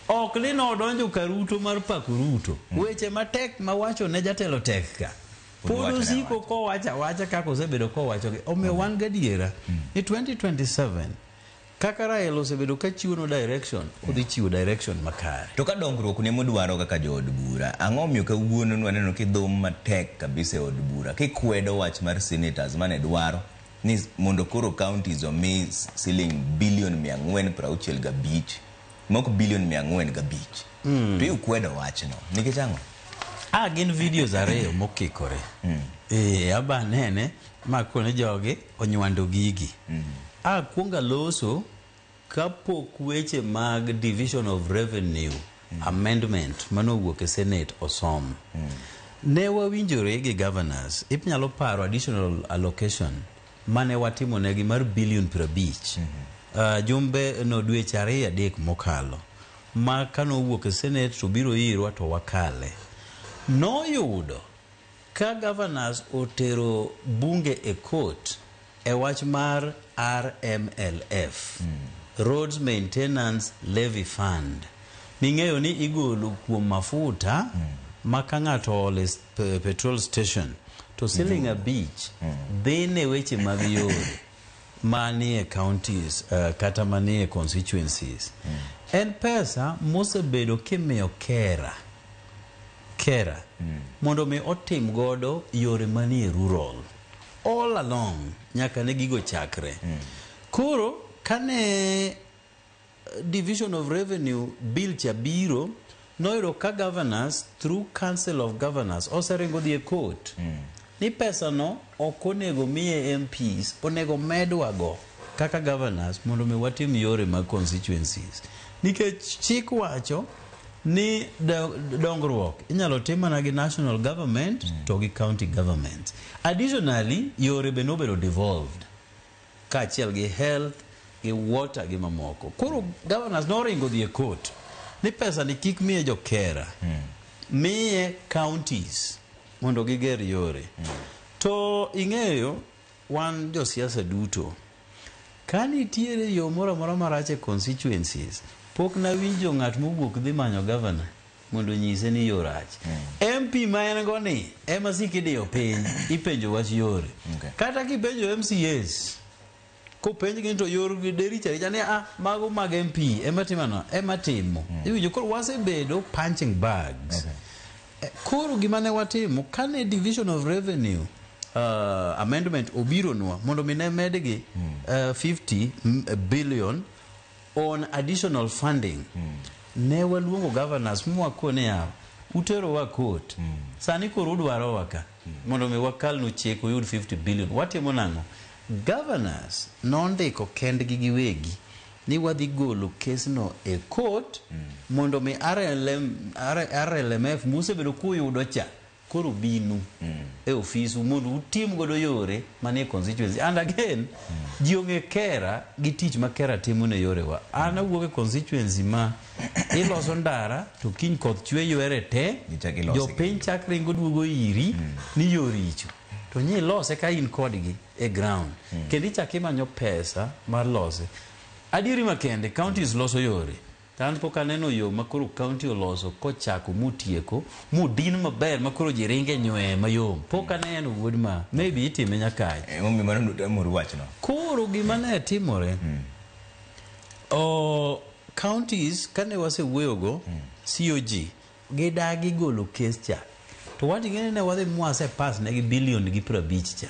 Speaker 23: Ok ni nodonjo ka Ruto mar pako Ruto. Weche matek mawacho ne jatelo tek ka. Pod osiko kowacho awacha kaka osebedo kowachogi. Omiyo wan gadiera ni 2027 kaka Raila osebedo ka chiwo no direction, odhi chiwo direction makare.
Speaker 1: To ka dongruok ne modwaro kaka jood bura, ang'o omiyo kawuono nwaneno kidhum matek kabisa e od bura kikwedo wach mar senators mane dwaro ni mondo koro counties omi siling bilion 465 mok bilion 405. To ikwedo wachno nikech ang'o?
Speaker 23: Gin videos ariyo mokikore. Aba nene makone jogi onywando gigi. Akwongo aloso kapok weche mag division of revenue amendment manowuok e Senate osom. Ne wawinjore gi governors, inyalo paro additional allocation mane watimo negi mar bilion 50. Jumbe no dweche 2-3 mokalo ma kanowuok e Senate to biro irwa to wakale. Noyudo ka governors otero bunge e court e wach mar RMLF, Roads Maintenance Levy Fund. Ming'eyo ni igolo kuom mafuta ma ka ng'ato ole petrol station to siling 5 dhi ne weche mag yore manie counties kata manie constituencies. En pesa mosebedo kimiyo kera mondo mi otim godo yore manie rural all along nyaka ne gigo chakre. Koro kane division of revenue bill cha biro, noyudo ka governors through council of governors oseringo dhi e court ni pesa no ok onego miye MPs, onego medwago kaka governors mondo mi watim yore mag constituencies. Nikech chik wacho ni dongruok inyalo tim mana gi national government to gi county government. Additionally, yore be nobedo devolved kaachiel gi health, gi water gi mamoko. Koro governors noringo dhi e court ni pesa ni kik miye jokera, miye counties. mondo giger yore. To ing'eyo wan josiasa duto ka nitiere yo moro amora marach e constituencies pok nawinjo ng'at mowuok dhi manyo governor mondo onyise ni yo rach. MP ma en go ni ema sik idiyo piny ipenjo wach yore. Kata kipenjo MCAs kopenjgi ni to yor gi dericha richa ni ah mago mag MP ema timo ang'o ema timo. Iwinjo koro wasebedo punching bags. Koro gima ne watimo kane division of revenue amendment obironwa mondo mi ne medgi 50 billion on additional funding ne waluongo governors mwakone yawa uterowa court sani koro udwarowa ka mondo mi wakalnu chik uyud 50 billion watimo nang'o governors nondiko kendgi giwegi ni wadhi golo kesno e court mondo mi RLMF musebedo kuyudo cha koro binu e ofisu mondo utim godo yore manie constituency and again ji ong'e kera gi tich ma kera timo ne yorewa an awuok e constituency ma iloso ndara to kiny koth chwe ywere te
Speaker 1: Gichak ilose
Speaker 23: jopiny chak ringo duogo iri ni yo richo to nyi ilose ka in kodgi e ground kendo ichak imanyo pesa mar lose adieri makende counties loso yore To an pok aneno yo ma koro county oloso kochako motieko modin maber ma koro ji ringe nywee mayom pok aneno wuod ma maybe itime nyakacha
Speaker 1: Emomiyo mano utamuru wachno.
Speaker 23: koro gima ne timore o counties kane wasewuoyogo COG gidagi golo kes cha to wat ing'e ni ne wadhi mwase pass negi bilion gi 50 cha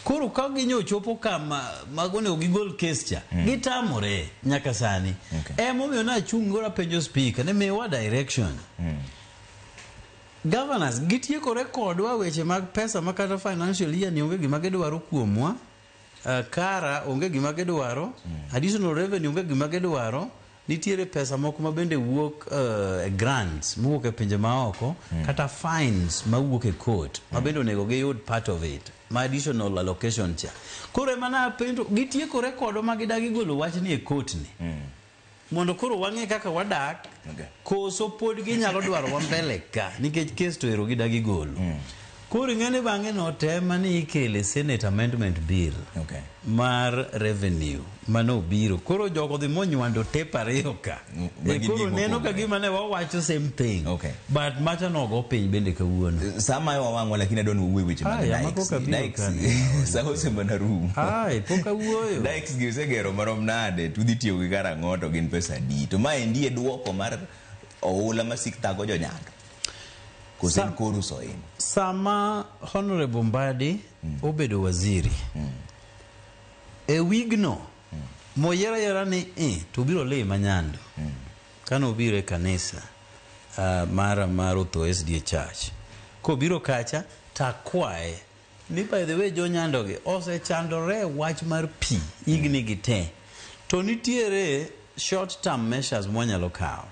Speaker 23: koro ka ginyo chopo kama mago onego gigol kes cha gitamore nyaka sani emomiyo nachung' koro apenjo speaker ni miwa direction governors gitiekore kodwa weche mag pesa ma kata financial year ni onge gima gidwaro kuomwa kara onge gima gidwaro additional revenue onge gima gidwaro nitiere pesa moko ma bende wuok grants mowuok e pinje maoko kata fines mawuok e court ma bende onego giyud part of it ma additional allocation cha koro ema napenjo gitiekore kodwa ma gidagi golo wachni e court ni mondo koro wang'e kaka wadak koso pod ginyalo dwaro wa mbele ka nikech kes to ero gidagi golo koro ing'e ni bang'e notema ni ikele senate amendment bill mar revenue manobiro koro jogo dhi monywando tape ariyo ka
Speaker 1: Ma gin
Speaker 23: koro
Speaker 1: gik
Speaker 23: neno ka
Speaker 1: mopogore.
Speaker 23: gima ne wawacho same thing but macha nogo piny bende kawuono
Speaker 1: Sama wawang'wa lakini adwa ni wawuo e weche mag
Speaker 23: Aya,
Speaker 1: dikes
Speaker 23: mago
Speaker 1: gi.
Speaker 23: kabiro
Speaker 1: Dikes
Speaker 23: kani.
Speaker 1: sa osemana rumo.
Speaker 23: Ai, pok awuoyo.
Speaker 1: Dikes gi osegero marom nade to udhi tiyo gi karang'o to gin pesa adi to ma endi e duoko mar oula masik thago jonyando koso en koru soin
Speaker 23: sama honorable Mbadi obedo waziri e wigno moyiero ayiera ni to biro lima Nyando kane obiro e kanisa mara mar Otho SDA Church kobiro kacha takwaye ni by the way jo Nyando gi osechandore wach mar pi higni gi te to nitiere short term measures mwanyalo kawo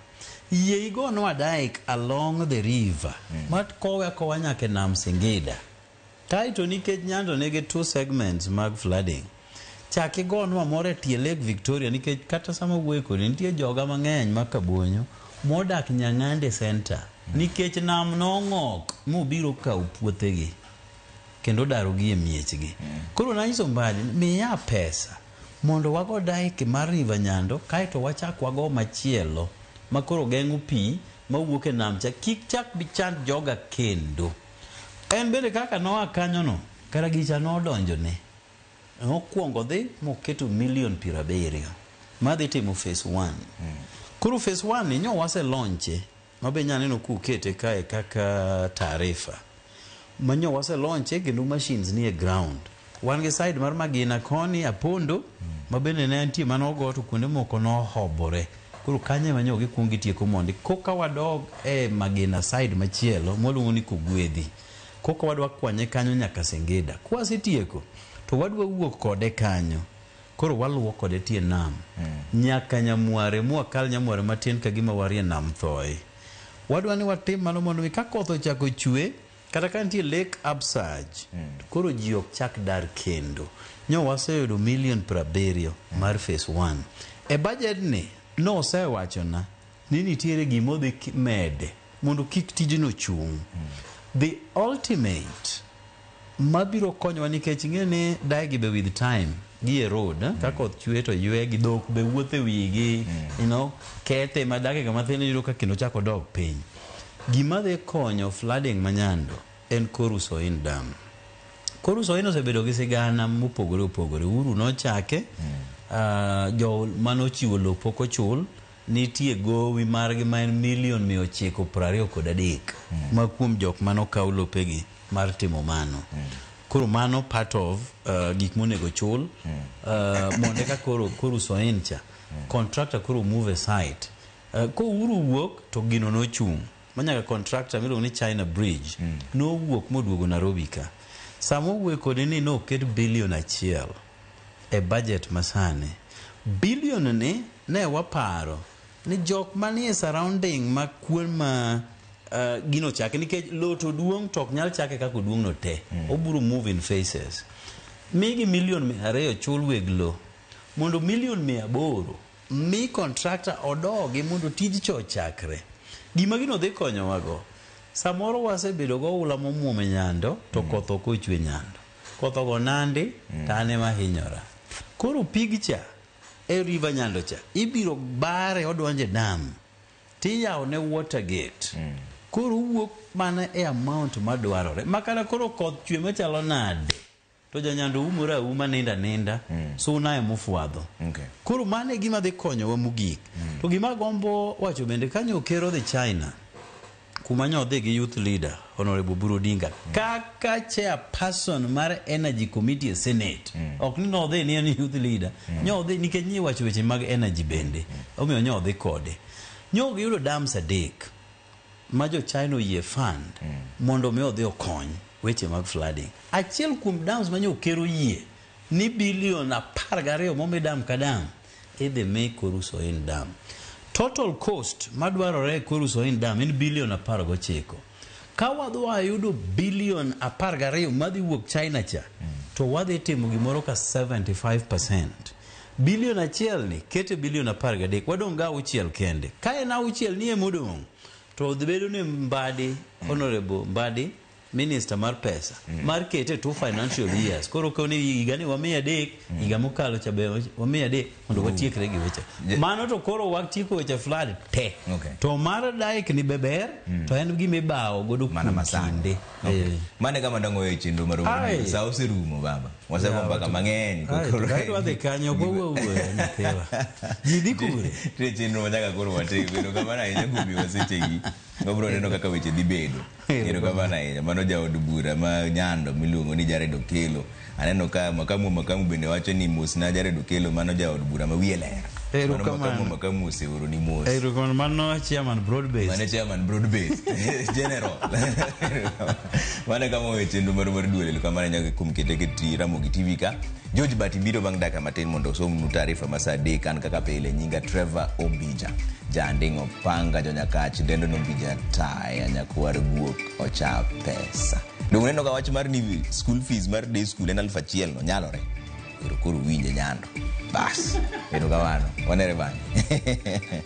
Speaker 23: yie igonwa dike along the river mm. kowe akowa nyaka e nam Singida kaeto nikech Nyando nigi two segments mag flooding chak igonwa moro e tie Lake Victoria nikech kata sama wuoyo kodi nitie joga mang'eny ma Kabonyo modak Nyang'ande Center nikech nam nong'ok mobiro kawo puothegi kendo darogi e miechgi koro nanyiso Mbadi miya pesa mondo wago dike mar River Nyando kaeto wachak wago machielo ma koro geng'o pi mawuok e nam cha kik chak bi chand joga kendo en bende kaka noa kanyono kara gicha nodonjone nokwongo dhi moketo milion 70 madhi timo phase 1 koro phase 1 ni nyo wase launche mabe nyaneno kukete kae kaka taarifa manyo wase launche kendo machines ni e ground wan gi side mar Magina koni Apondo ma bende ne nitie manogo to kuonde moko nohobore koro kanyo ema nyo gikuong gitieko mondi koka wadog e Magina side machielo mwaluongo ni Kogwedhi koka wadwa kwanye kanyo nyaka Singida kwasetieko to wadwa wuok kode kanyo koro waluwo kode tie nam nyaka Nyamware mwakal Nyamware matin ka gima warie nam Thoe wadwa ni watim mano mondo mi ka koth ochako chwe kata ka nitie lake upsurge to koro ji ok chak dar kendo nyo waseyudo milion 70 mar phase 1 e budget ni nosewachona ni nitiere gima odhi mede mondo kik tijno chung. The ultimate mabiro konyowa nikech ing'e ni dike be with time gi erode ka koth chwe to ywe gi dhok be wuotho e wigi kethe ma dakika mathin iyudo ka kendo chako dok piny. Gima dhi konyo flooding ma Nyando en Koru Soin Dam. Koru Soin osebedo gi sigana mopogore opogore. Uhuru nochake, jo manochiwo lowo pok ochul, nitie gowi margi ma en milion 923 ma kuom jok manokaw lopegi mar timo mano. Koro mano part of gik monego chul mondo eka koro Koru Soin cha contractor koro move aside. Ko Uhuru wuok to gino nochung' manyaka contractor miluongo ni China Bridge nowuok moduogo Nairobi ka. Sama owuoyo kode ni noket bilion 1 e budget masani. Bilion ni ne waparo ni jok manie surrounding ma kuon ma gino chake nikech lowo to duong' to ok nyal chake kaka oduong' no te. Obiro move in phases. Migi milion 200 chul weg lowo mondo milion 800 mi contractor odogi mondo tij cha ochakre. Gima gino dhi konyowago, samoro wasebedo goula momuomo e Nyando to koth ok ochwe Nyando. Koth ogo Nandi to an ema hinyora. Koro pig cha e river Nyando cha ibiro bare odonje dam tiyawo ne water gate. Koro owuok mana e amount madwarore. Makata koro koth chwe machalo nade to janyando umore auma ninda ninda suna emofwadho. Koro mano e gima dhi konyowa mogik. To gima agombo wacho bende kanyo ker odhi China kuma nyo odhi gi youth leader Honorable Oburu Odinga kaka chairperson mar Energy Committee e Senate. Ok ni nodhi ni en youth leader. Nyo odhi nikech nyiwacho weche mag energy bende. Omiyo nyo odhi kode. Nyo giyudo dams 3 ma jo China oyie fund mondo mi odhi okony weche mag flooding. Achiel kuom dams ma nyo ker oyie ni bilion 12 momi dam ka dam idhi mi Koru Soin Dam. Total cost madwarore e Koru Soin Dam en bilion 19. Ka wadwa yudo bilion 12 madhi wuok China cha, to wadhi timo gimoro ka 75%. Bilion 1 ni kete bilion 13, wadong' ga 6 kende. Ka en 6 ni emodong', to dhi bedo ni Mbadi, Honorable Mbadi, minister mar pesa, mar kete 2 financial years. Koro koni higa ni wamiye 3, higa mokalo cha be wamiye 3 mondo watiekre gi weche. Mano to koro watieko weche flood te. To mar dike ni be ber, to en gima ibawo godo kuom kinde.
Speaker 1: Mano e kama dang' weyo chenro mar
Speaker 23: Ai.
Speaker 1: sa oserumo baba. Wasego mbaka mang'eny.
Speaker 23: Ai, to kae wadhi kanyo ok wawuo awuoya nyathiwa. Ji dhi kure?
Speaker 1: Nitie chenro ma nyaka koro watim. Erokamano ahinya kuom miyowa sechegi. Wabiro neno kaka weche dhi bedo. Erokamano ahinya. Mano jaod bura ma Nyando miluongo ni Jared Okello. Aneno ka Makamu bende wacho ni mosna Jared Okello mano jaod bura ma wiye ler. Mano
Speaker 23: Erokamano.
Speaker 1: Makamu oseoro ni mos.
Speaker 23: Erokamano mano chairman broad based.
Speaker 1: Mano chairman broad based. General. Mano e kama weyo chenro mar duol. Erokamano ahinya kuom kete gi Ramogi TV ka. George Bati biro bang' dakika matin mondo osomnu taarifa ma sa 3 an kaka pile nyinga Trevor Ombija. Janding'o panga jonyakach dendo nombija taya nyakwar guok ocha pesa. Dong' uneno ka wach mar ni school fees mar day school en 1000 no nyalore. Ero koro winje Nyando. Bas. Erokamano. Wanere bang'e.